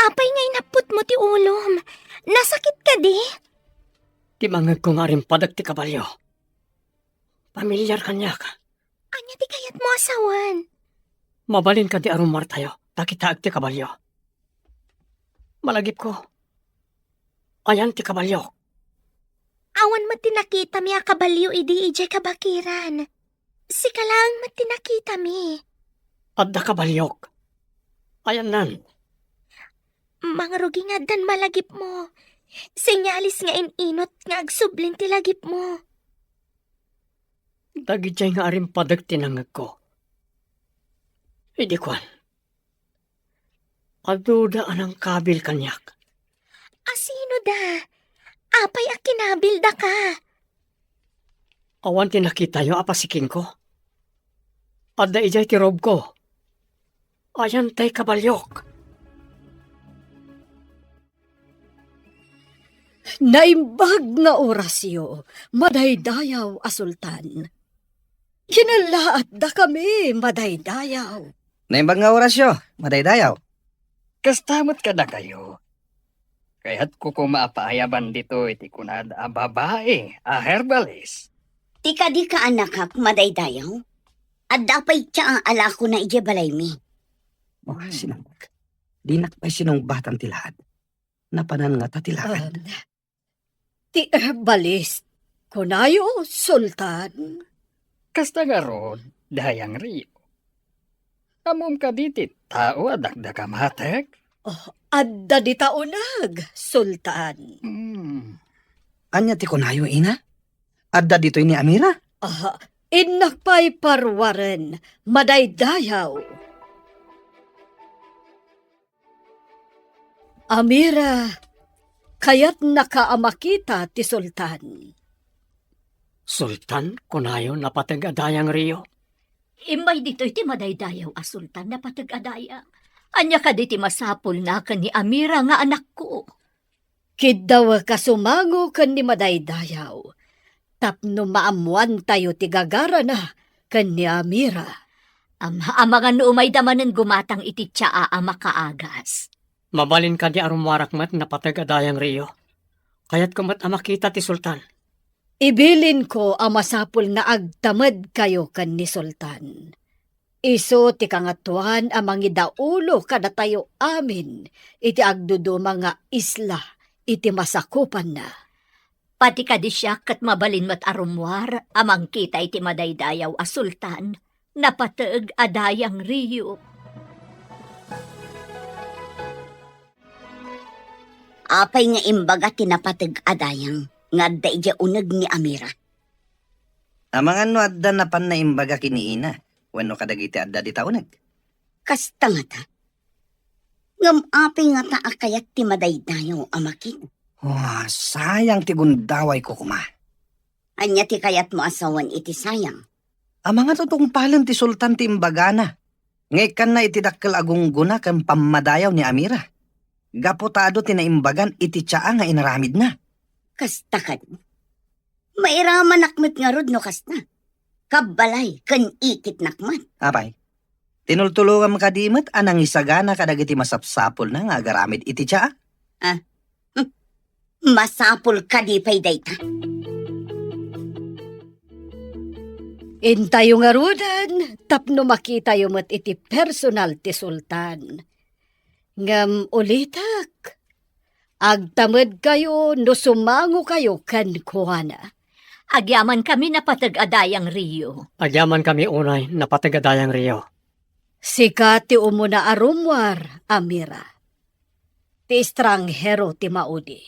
apay nga inapputmo ti ulom? Nasakit kadi? Ti mangngegko nga arimpadek ti kabalio. Pamilyar kaniak. Ania ti kayatmo a sawen? Mabalin kadi a rummuartayo, ta kitaek ti kabalio. Malagipko, ayan ti kabalio. Awan met ti nakitami a kabalio idi idiay kabakiran. Sika laeng met ti nakitami. Adda kabaliok. Ayannan. Mangrugi nga addan malagipmo. Senyalis nga in-inut nga agsublin ti lagipmo. Dagidiay nga arimpadek ti nangngegko. Idi kuan, Aduda a nangkabil kaniak. Asino da? Apay a kinabil daka? Awan ti nakitayo a pasikingko. Adda idiay ti robko. Ayan tay kabaliok. Naimbag nga orasyo, madaydayaw a sultan. Kinallaat dakami, madaydayaw. Naimbag nga orasyo, madaydayaw. Kasta met kadakayo. Kayatko koma a paayaban ditoy ti kunad a babai a herbalis. Ti kadi kaanakak, madaydayaw? Adda pay ti aalakona idiay balaymi. Oh, sinangag. Dinak pay sinungbatan ti laad. Napanan ngata ti lakad. Um, ti herbalist, kunayo, Sultan? Kasta ngarud, Dayang Rio. Ammom kadi ti tao a dakdakamatek? Oh, adda dita uneg, Sultan. Hmm. Ania ti kunayo, ina? Adda ditoy ni Amira? Ah, innak pay paruaren, madaydayaw. Amira, kayatnaka a makita ti Sultan. Sultan, kunayo, napateg a Dayang Rio? Immay ditoy ti madaydayaw a Sultan, napateg a dayang. Ania kadi ti masapulna ken ni Amira nga anakko? Kiddawek a sumango ken ni madaydayaw tapno maammoantayo ti gagarana ken ni Amira. Am-, amangan no umayda manen gumatang iti tsaa a makaagas. Mabalin kadi a rummuarak met, napateg a Dayang Rio? Kayatko met a makita ti Sultan. Ibilinko a masapul nga agtamedkayo ken ni Sultan. Isu ti Kangatoan a mangidaulo kadatayo amin iti agduduma nga isla iti masakupanna. Pati kadi siak ket mabalin met a rummuar a mangkita iti madaydayaw a sultan, napateg a Dayang Rio. Apay nga imbaga ti napateg a dayang nga adda idiay uneg ni Amira? Amangan no adda napanna imbaga ken ni ina wenno kadagiti adda dita uneg. Kasta ngata. Ngem apay ngata a kayat ti madaydayaw a makita? Wa, sayang ti gundawayko koma. Ania ti kayatmo a sawen iti sayang? Amangan no tungpalen ti sultan ti imbagana, nga ikkanna iti dakkel a gunggona ken pammadayaw ni Amira, gapu ta adu ti naimbagan iti tsaa nga inaramidna. Kasta kadi. Mairamanak met ngarud no kasta. Kabbalay ken ikitnak met. Apay, tinultulongam kadi met a nangisagana kadagiti masapsapulna nga agaramid iti tsaa? Ah, hmm. Masapul kadi pay dayta. Intayo ngaruden tapno makitayo met iti personal ti sultan. Ngem ulitek, agtamedkayo no sumangokayo kenkuana. Agyamankami, Napateg a Dayang Rio. Agyamankami unay, Napateg a Dayang Rio. Sika ti umuna a rummuar, Amira. Ti estranghero ti maudi.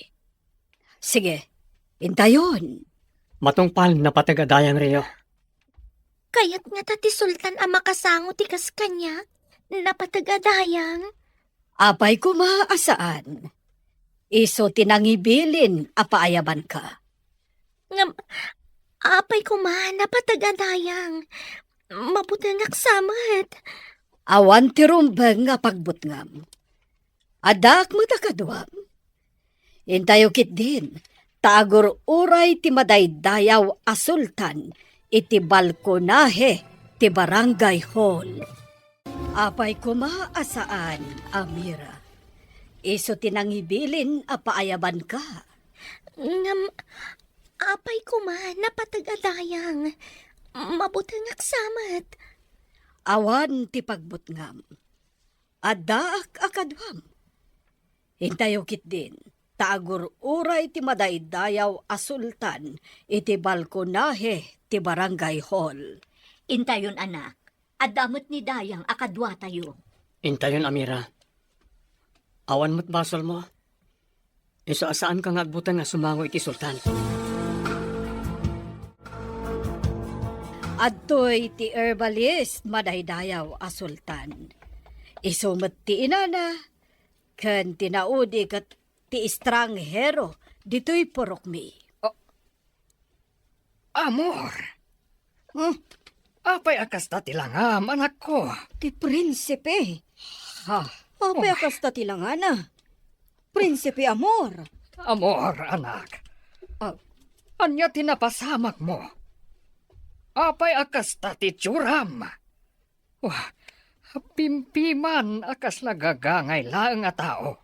Sige, intayon. Matungpal, Napateg a Dayang Rio. Kayat ngata ti sultan a makasango ti kas kaniak, Napateg a Dayang? Apay koma a saan. Isu ti nangibilin a paayabanka. Ngem, apay koma, Napateg a Dayang? Mabutengak sa met. Awan ti rumbeng nga pagbutngam. Addaak met a kaduam. Intayo ketdin, ta agur-uray ti madaydayaw a sultan iti balkonahe ti barangay hall. Apay koma a saan, Amira. Isu ti nangibilin a paayabanka. Ngem, apay koma, Napateg a Dayang? Mabutengak sa met. Awan ti pagbutngam. Addaak a kaduam. Intayo ketdin, ta agur-uray ti madaydayaw a sultan iti balkonahe ti barangay hall. Intayon, anak. Adda met ni Dayang a kaduatayo. Intayon, Amira. Awan met basolmo. Isu a saanka nga agbuteng a sumango iti sultan. Adtoy ti herbalist madaydayaw a sultan. Isu met ti inana, ken ti naudi ket ti estranghero ditoy purokmi. Amor! Hmm? Apay a kasta ti langam, anakko? Ti prinsipe. Ha? Apay a kasta ti langana? Prinsipe Amor. Amor, anak. Ah. Ania ti napasamakmo? Apay a kasta ti itsuram? Wah, pimpiman a kas nagagangay laeng a tao.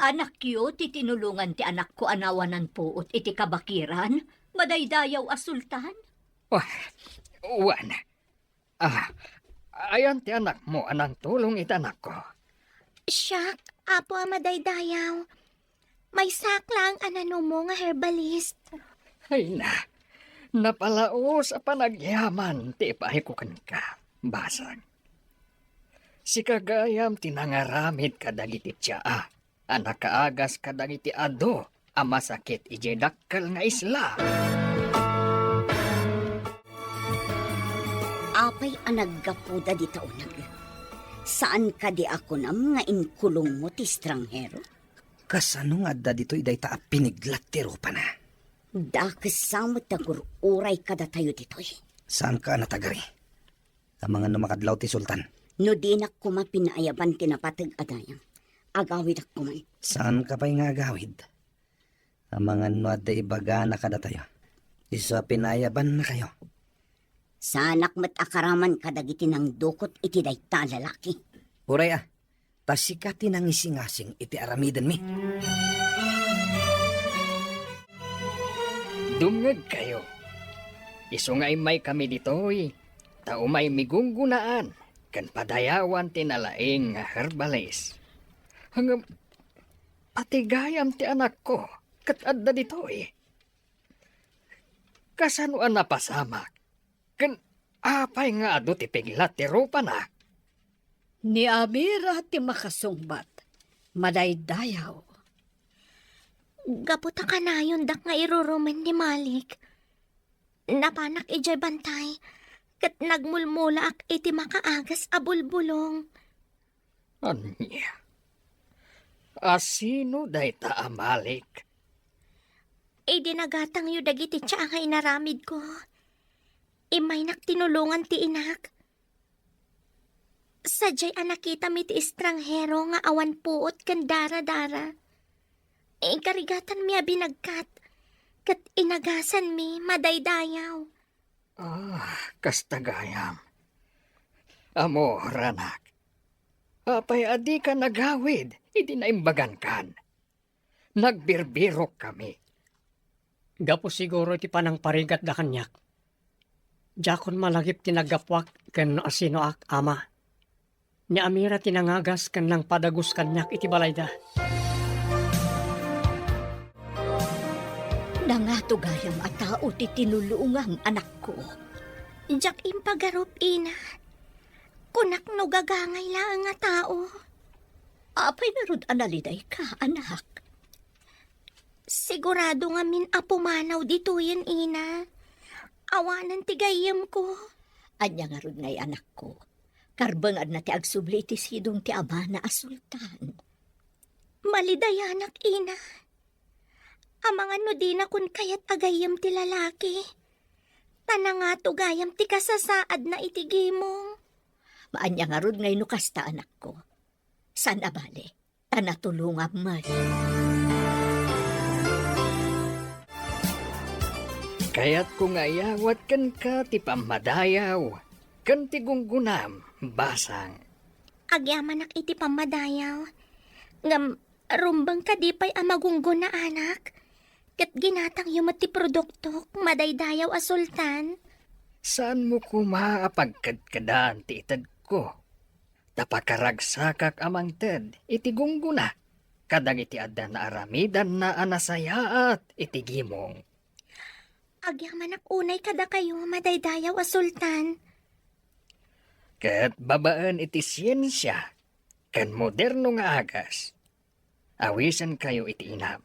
Anakyo ti tinulongan ti anakko a nawanan puot iti kabakiran, madaydayaw a sultan? Wah, wen. Ah, ayan ti anakmo a nangtulong iti anakko. Siak, Apo a madaydayaw. Maysaak laeng a nanumo nga herbalist. Ay na, napalaos a panagyaman ti ipaayko kenka, basag. Sika gayam ti nangaramid kadagiti tsaa a nakaagas kadagiti adu a masakit idiay dakkel nga isla. Apay a naggapuda dita uneg? Saan kadi a kunam nga inkulongmo ti estranghero? Kasano nga adda ditoy dayta a piniglat ti rupana? Dakes sa met ti agur-uray kadatayo ditoy. Saanka a natagari? Amangan no makadlaw ti sultan. No dinak koma pinaayaban ti napateg a dayang, agawidak koman. Saanka pay nga agawid? Amangan no adda ibagana kadatayo, isu a pinaayabannakayo. Saanak met a karaman kadagiti nangdukot iti dayta a lalaki. Uray a, ta sika ti nangisingasing iti aramidenmi. Dumngegkayo. Isu nga immaykami ditoy, ta umaymi gunggonaan ken padayawan ti nalaing nga herbalis. Ngem, pati gayam ti anakko ket adda ditoy. Kasano a napasamak? Ken apay nga adu ti piglat ti rupana? Ni Amira ti makasungbat, madaydayaw. Gapu ta kanayondak nga irurumen ni Malik, napanak idiay bantay, ket nagmulmulaak iti makaagas a bulbulong. Ania? A sino dayta a Malik? Idi nagatangyo dagiti tsaa nga inaramidko, Immaynak tinulongan ti inak. Sadiay a nakitami ti estranghero nga awan puot ken daradara. Inkarigatanmi a binagkat, ket inagasanmi madaydayaw. Ah, kasta gayam. Amor, anak. Apay a dika nagawid idi naimbagankan? Nagbirbirok kami. Gapu siguro iti panangparigatda kaniak. Diakon malagip ti naggapuak ken no asinoak, ama. Ni Amira ti nangagas ken nangpadagus kaniak iti balayda. Nangato gayam a tao ti tinulongam, anakko. Diak impagarup, ina. Kunak no gagangay laeng a tao. Apay ngarud a nalidayka, anak? Sigurado ngamin a pumanaw ditoyen, ina. Awanen ti gayyemko. Ania ngarud ngay, anakko? Karbenganna ti agsubli iti sidong ti amana a sultan. Malidayanak, ina. Amangan no dinakon kayat a gayyem ti lalaki. Ta nangato gayam ti kasasaadna iti gimong. Maania ngarud ngay no kasta, anakko? Saan a bale, ta natulongam met. Kayatko nga iyawat kenka ti pammadayaw ken ti gunggonam, basang. Agyamanak iti pammadayaw. Ngem, rumbeng kadi pay a magunggona, anak? Ket ginatangyo met ti produktok, madaydayaw a sultan. Saanmo koma a pagkedkedan ti itedko. Ta pakaragsakak a mangted iti gunggona kadagiti adda naaramidanna a nasayaat iti gimong. Agyamanak unay kadakayo, madaydayaw a sultan. Ket babaen iti siensia ken moderno nga agas, awisenkayo iti inam,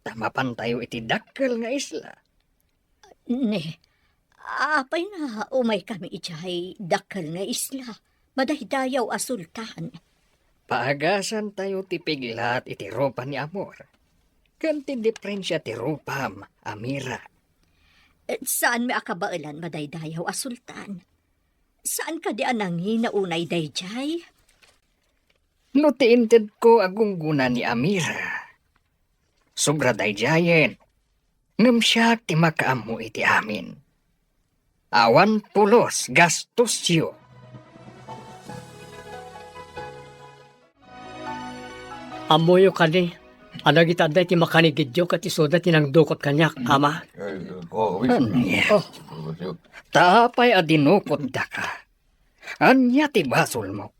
ta mapantayo iti dakkel nga isla. Ne, apay nga umaykami idiay dakkel nga isla, madaydayaw a sultan? Paagasantayo ti piglat iti rupa ni Amor, ken ti diprensia ti rupam, Amira. Eh, saanmi a kabaelan, madaydayaw a sultan? Saan kadi a nangina unay daydiay? No ti intedko a gunggona ni Amira, sobra daydiayen, ngem siak ti makaammo iti amin. Awan pulos gastosyo. Ammoyo kadi a dagiti adda iti makanigidyo ket isuda ti nangdukot kaniak, ama? Ania? Oh. Ta apay a dinukotdaka? Ania ti basolmo?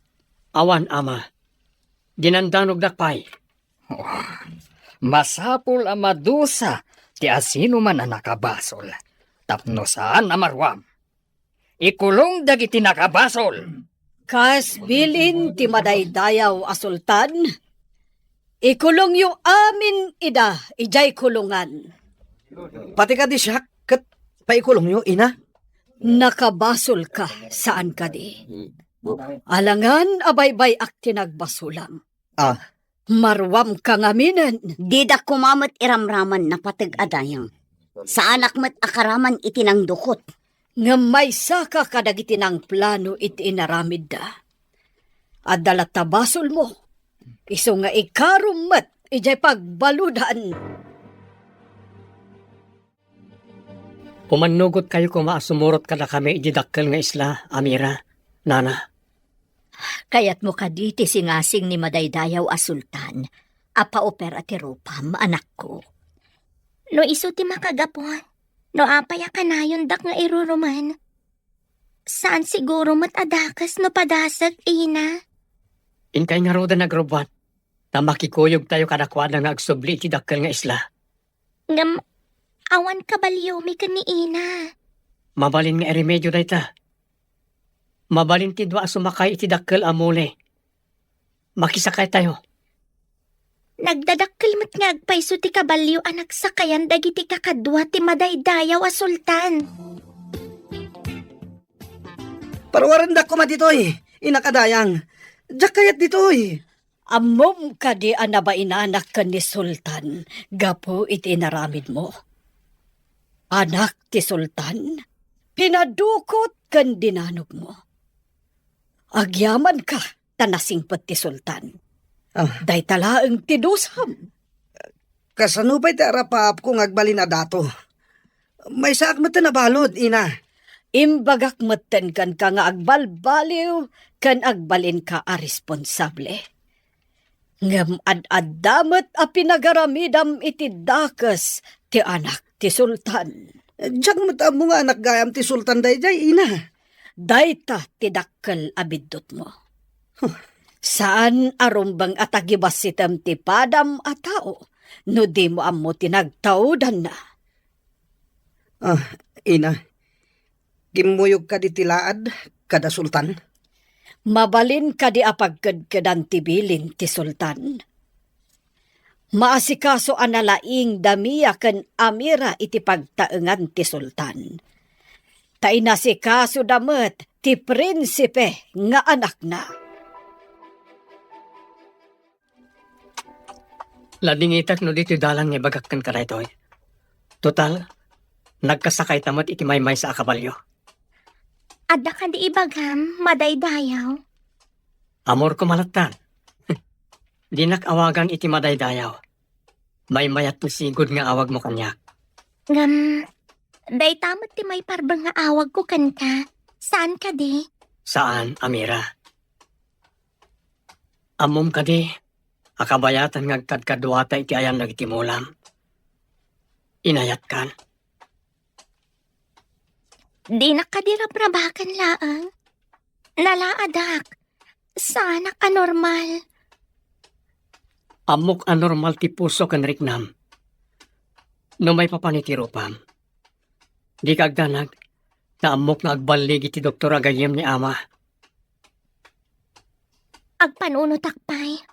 Awan, ama. Dinandanogdak pay. Oh, masapul a madusa ti asinoman a nakabasol, tapno saan a maruam. Ikulong dagiti nakabasol. Kas bilin ti madaydayaw a sultan, ikulongyo amin ida idiay kulongan. Pati kadi siak ket paikulongyo, ina? Nakabasolka, saan kadi? Alangan a baybay-ak ti nagbasolam. Ah. Maruamka ngaminen. Dida koma met iramraman napateg a dayang. Saanak met a karaman iti nangdukot. Ngem maysaka kadagiti nangplano iti inaramidda. Adda latta basolmo. Isu nga ikarom met idiay pagbaludan. Umannugotkayo koma a sumurot kadakami idiay dakkel nga isla, Amira, nana. Kayatmo kadi ti singasing ni madaydayaw a sultan a paupera ti rupam, anakko? No isu ti makagapu, no apay a kanayondak nga irurumen? Saan siguro met a dakes no padasek, ina? Inkay ngaruden a nagrubbuat, ta makikuyogtayo kadakuada nga agsubli iti dakkel nga isla. Ngem awan kabaliomi ken ni ina. Mabalin nga iremedio dayta. Mabalin ti dua a sumakay iti dakkel a muli. Makisakaytayo. Nagdadakkel met nga agpayso ti kabalio a nagsakayan dagiti kakadua ti madaydayaw a sultan. Paruarendak koma ditoy, inak a dayang. Diak kayat ditoy. Ammom kadi a nabainanak ken ni Sultan gapu iti inaramidmo? Anak ti Sultan, pinadukot ken dinanogmo. Agyamanka ta nasingpet ti sultan. Ah. Dayta laeng ti dusam. Kasano pay ti arapaapko nga agbalin a dato? Maysaak metten a balud, ina. Imbagak metten kenka nga agbalbaliw ken agbalinka a responsable. Ngem ad-adda met a pinagaramidam iti dakes ti anak ti sultan. Diak met ammo nga anak gayam ti sultan daydiay, ina. Dayta ti dakkel a biddutmo. Huh. Saan a rumbeng a tagibassitem ti padam a tao no dimo ammo ti nagtaudanna. Ah, ina, kimmuyog kadi ti laad kada sultan? Mabalin kadi a pagkedkedan ti bilin ti sultan? Maasikaso a nalaing da Mia ken Amira iti pagtaengan ti sultan. Ta inasikasoda met ti prinsipe nga anakna. Ladingitek no ditoy dalan nga ibagak kenka daytoy. Total, nagkasakayta met iti maymaysa a kabalio. Adda kadi ibagam, madaydayaw? Amorko malattan. Dinak awagan iti madaydayaw. Maymayat ti sigud nga awagmo kaniak. Ngem, dayta met ti maiparbeng nga awagko kenka. Saan kadi? Saan, Amira. Ammom kadi a kabayatan nga agkadkaduata iti ayan dagiti mulam. Inayatkan. Dinak kadi rabrabaken laeng. Nalaadak. Saanak a normal. Ammok a normal ti puso ken riknam. No maipapan iti rupam, dika agdanag, ta ammok nga agballigi ti doktor a gayyem ni ama. Agpanunotak pay.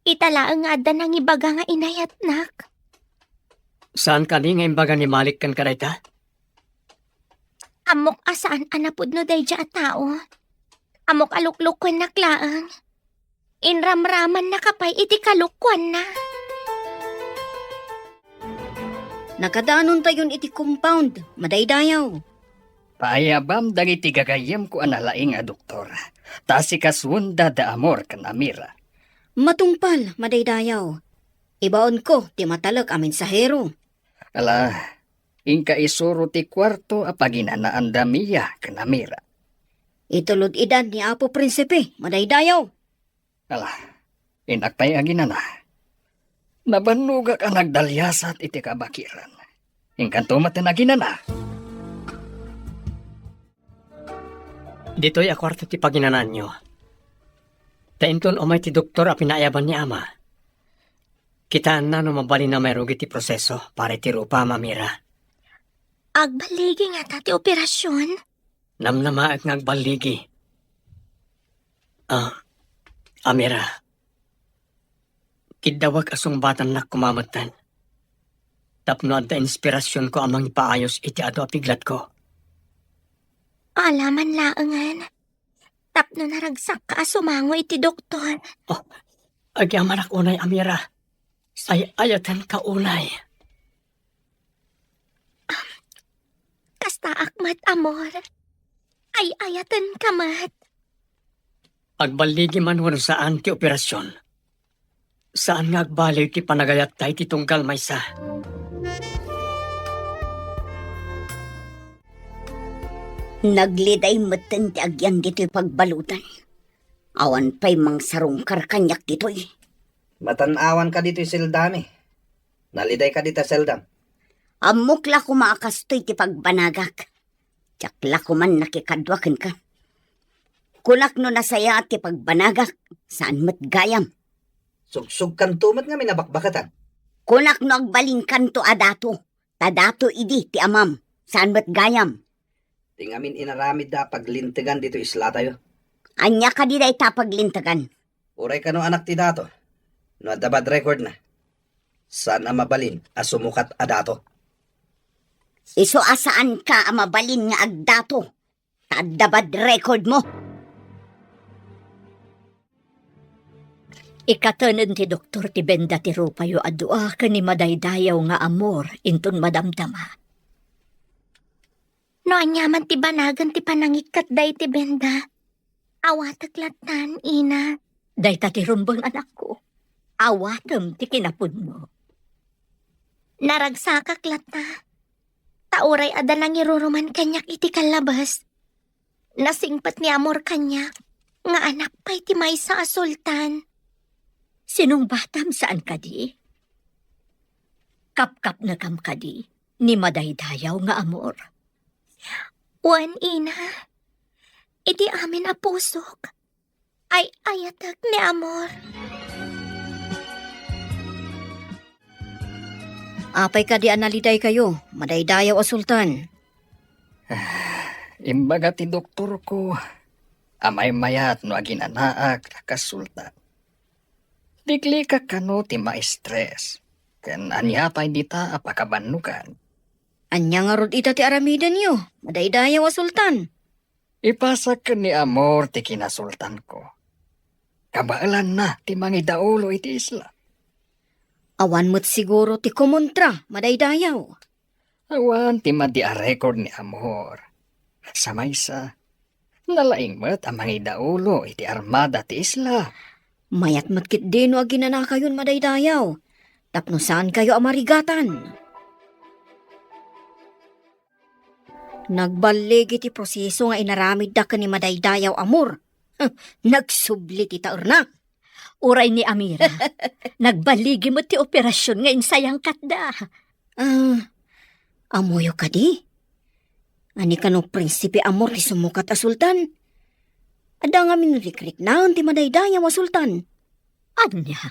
Ita laeng nga adda nangibaga nga inayatnak. Saan kadi nga imbaga ni Malik kenka dayta? Ammok a saan a napudno daydiay a tao. Ammok a luklukuennak laeng. Inramramannaka pay iti kalukuanna. Nakadanontayon iti compound, madaydayaw. Paayabam dagiti gagayyemko a nalaing a doktor, ta asikasuenda da Amor ken Amira. Matungpal, madaydayaw. Ibaonko ti matalek a mensahero. Ala, inka isuro ti kuarto a paginanaan da Mia ken Amira. Itulod idan ni Apo Prinsipe, madaydayaw. Ala, innak pay aginana. Nabannogak a nagdaliasat iti kabakiran. Inkanto met ti naginana. Ditoy a kuarto ti paginanaanyo. Ta inton umay ti doktor a pinaayaban ni ama, kitaenna no mabalin a mairugi ti proseso para iti rupam, Amira. Agballigi ngata ti operasion? Namnamaek nga agballigi. Ah, Amira, kiddawek a sungbatannak koma metten tapno adda inspirasionko a mangipaayos iti adu a piglatko. Alaman laengen, tapno naragsakka a sumango iti doktor. Oh, agyamanak unay, Amira. Ay-ayatenka unay. Kastaak met, Amor. Ay-ayatenka met. Agballigi man wenno saan ti operasion, saan nga agbaliw ti panagayatta iti tunggal maysa. Nagliday metten ti agyan ditoy pagbaludan. Awan pay mangsarungkar kaniak ditoy. Matan-awanka ditoy seldami. Nalidayka dita seldam. Ammok la koma a kastoy ti pagbanagak. Diak la koman nakikadua kenka. Kunak no nasayaat ti pagbanagak, saan met gayam. Sugsugkanto met ngamin a bakbakatan. Kunak no agbalinkanto a dato, ta dato idi ti amam, saan met gayam. Ti ngamin inaramidda a paglintegan ditoy islatayo. Ania kadi dayta a paglintegan? Uray kano anak ti dato, no adda bad recordna, saan a mabalin a sumukat a dato. Isu a saanka a mabalin nga agdato, ta adda bad recordmo. Ikatenen ti doktor ti benda ti rupayo a dua ken ni madaydayaw nga Amor inton madamdama. No aniaman ti banagen ti panangikkat dayta Benda, awatek lattan, ina. Dayta ti rumbeng, anakko. Awatem ti kinapudno. Naragsakak latta. Ta uray adda nangiruruman kaniak iti kallabas, nasingpet ni Amor kaniak nga anak pay ti maysa a sultan. Sinungbatam saan kadi? Kapkapnekam kadi ni madaydayaw nga Amor? Wen, ina. Iti amin a pusok, ay-ayatek ni Amor. Apay kadi a nalidaykayo, madaydayaw a sultan? Imbaga ti doktorko a maymayat no aginanaak a kas sultan. Liklikak kano ti ma-stress, ken ania pay dita a pakabannogan. Ania ngarud ita ti aramidenyo, madaydayaw a sultan? Ipasak ken ni Amor ti kinasultanko. Kabaelanna ti mangidaulo iti isla. Awan met siguro ti kumontra, madaydayaw. Awan ti madi a record ni Amor. Sa maysa, nalaing met a mangidaulo iti armada ti isla. Mayat met ketdi no aginanakayon, madaydayaw, tapno saankayo a marigatan. Nagballigi ti proseso nga inaramidda ken ni madaydayaw Amor. Nagsubli ti taerna. Uray ni Amira, nagballigi met ti operasion nga insayangkatda. Ah, ammoyo kadi? Ania kano Prinsipe Amor ti sumukat a sultan? Adda ngamin rikriknaen ti madaydayaw a sultan. Ania?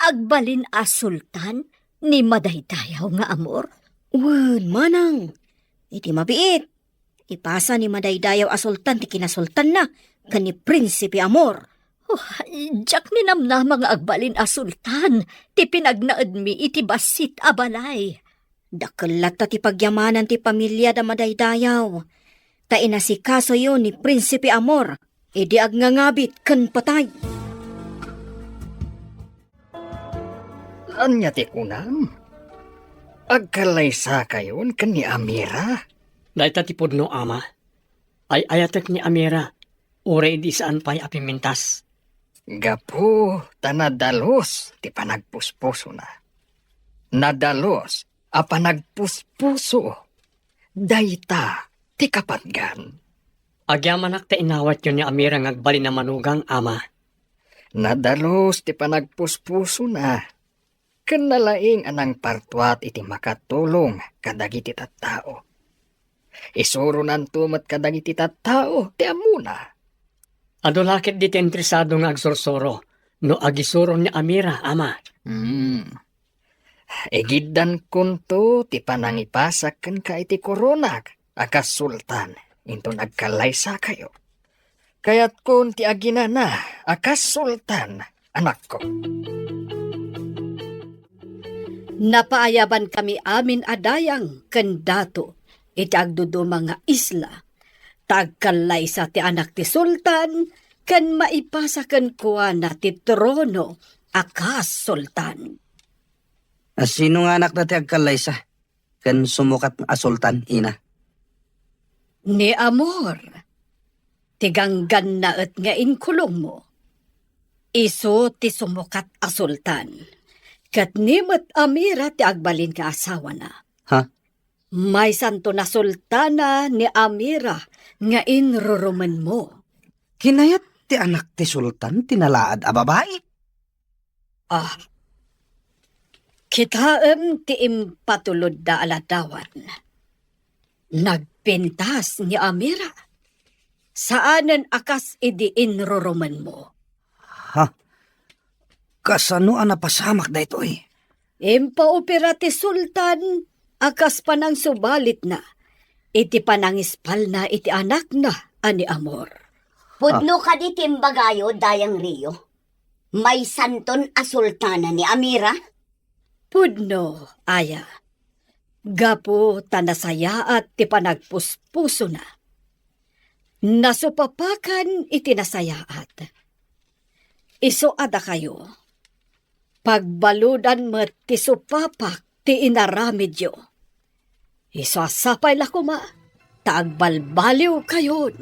Agbalin a sultan ni madaydayaw nga Amor? Wen, manang. Iti mabiit, ipasa ni madaydayaw a sultan ti kinasultanna ken ni Prinsipe Amor. Oh, diak ninamnama nga agbalin a sultan ti pinagnaedmi iti bassit a balay. Dakkel latta ti pagyamanan ti pamiliada madaydayaw, ta inasikasoyo ni Prinsipe Amor idi agngangabit ken patay. Ania ti kunam? Agkallaysakayon ken ni Amira? Dayta ti pudno, ama. Ay-ayatek ni Amira, uray idi saan pay a pimmintas. Gapu ta nadalus ti panagpuspusona. Nadalus a panagpuspuso. Dayta ti kapatgan. Agyamanak ta inawatyo ni Amira nga agbalin a manugang, ama. Nadalus ti panagpuspusona, ken nalaing a nangpartuat iti makatulong kadagiti tattao. Isuronanto met kadagiti tattao ti ammona. Adu la ketdi ti interesado nga agsursuro no agisuro ni Amira, ama. Hmm. Igiddankonto ti panangipasak kenka iti koronak a kas sultan inton agkallaysakayo. Kayatkon ti aginana a kas sultan, anakko. Napaayabankami amin a dayang ken dato iti agduduma nga isla, ta agkallaysa ti anak ti sultan ken maipasa kenkuana ti trono a kas sultan. A sino nga anakna ti agkallaysa ken sumukat a sultan, ina? Ni Amor, ti ganggannaet nga inkulongmo. Isu ti sumukat a sultan, ket ni met Amira ti agbalin nga asawana. Ha? Maysanton a sultana ni Amira nga inrurumenmo. Kinayat ti anak ti sultan ti nalaad a babai? Ah, kitaem ti impatulodda a ladawan. Nagpintas ni Amira. Saanen a kas idi inrurumenmo. Ha? Kasano a napasamak daytoy? Impaopera ti sultan a kas panangsubalit na iti panangispalna iti anakna a ni Amor. Pudno kadi ti imbagayo, Dayang Rio? Maysanton a sultana ni Amira? Pudno, aya. Gapu ta nasayaat ti panagpuspusona. Nasupapakan iti nasayaat. Isu a dakayo, pagbaludan met ti supapak ti inaramidyo. Isu a sapay la koma, ta agbalbaliwkayon.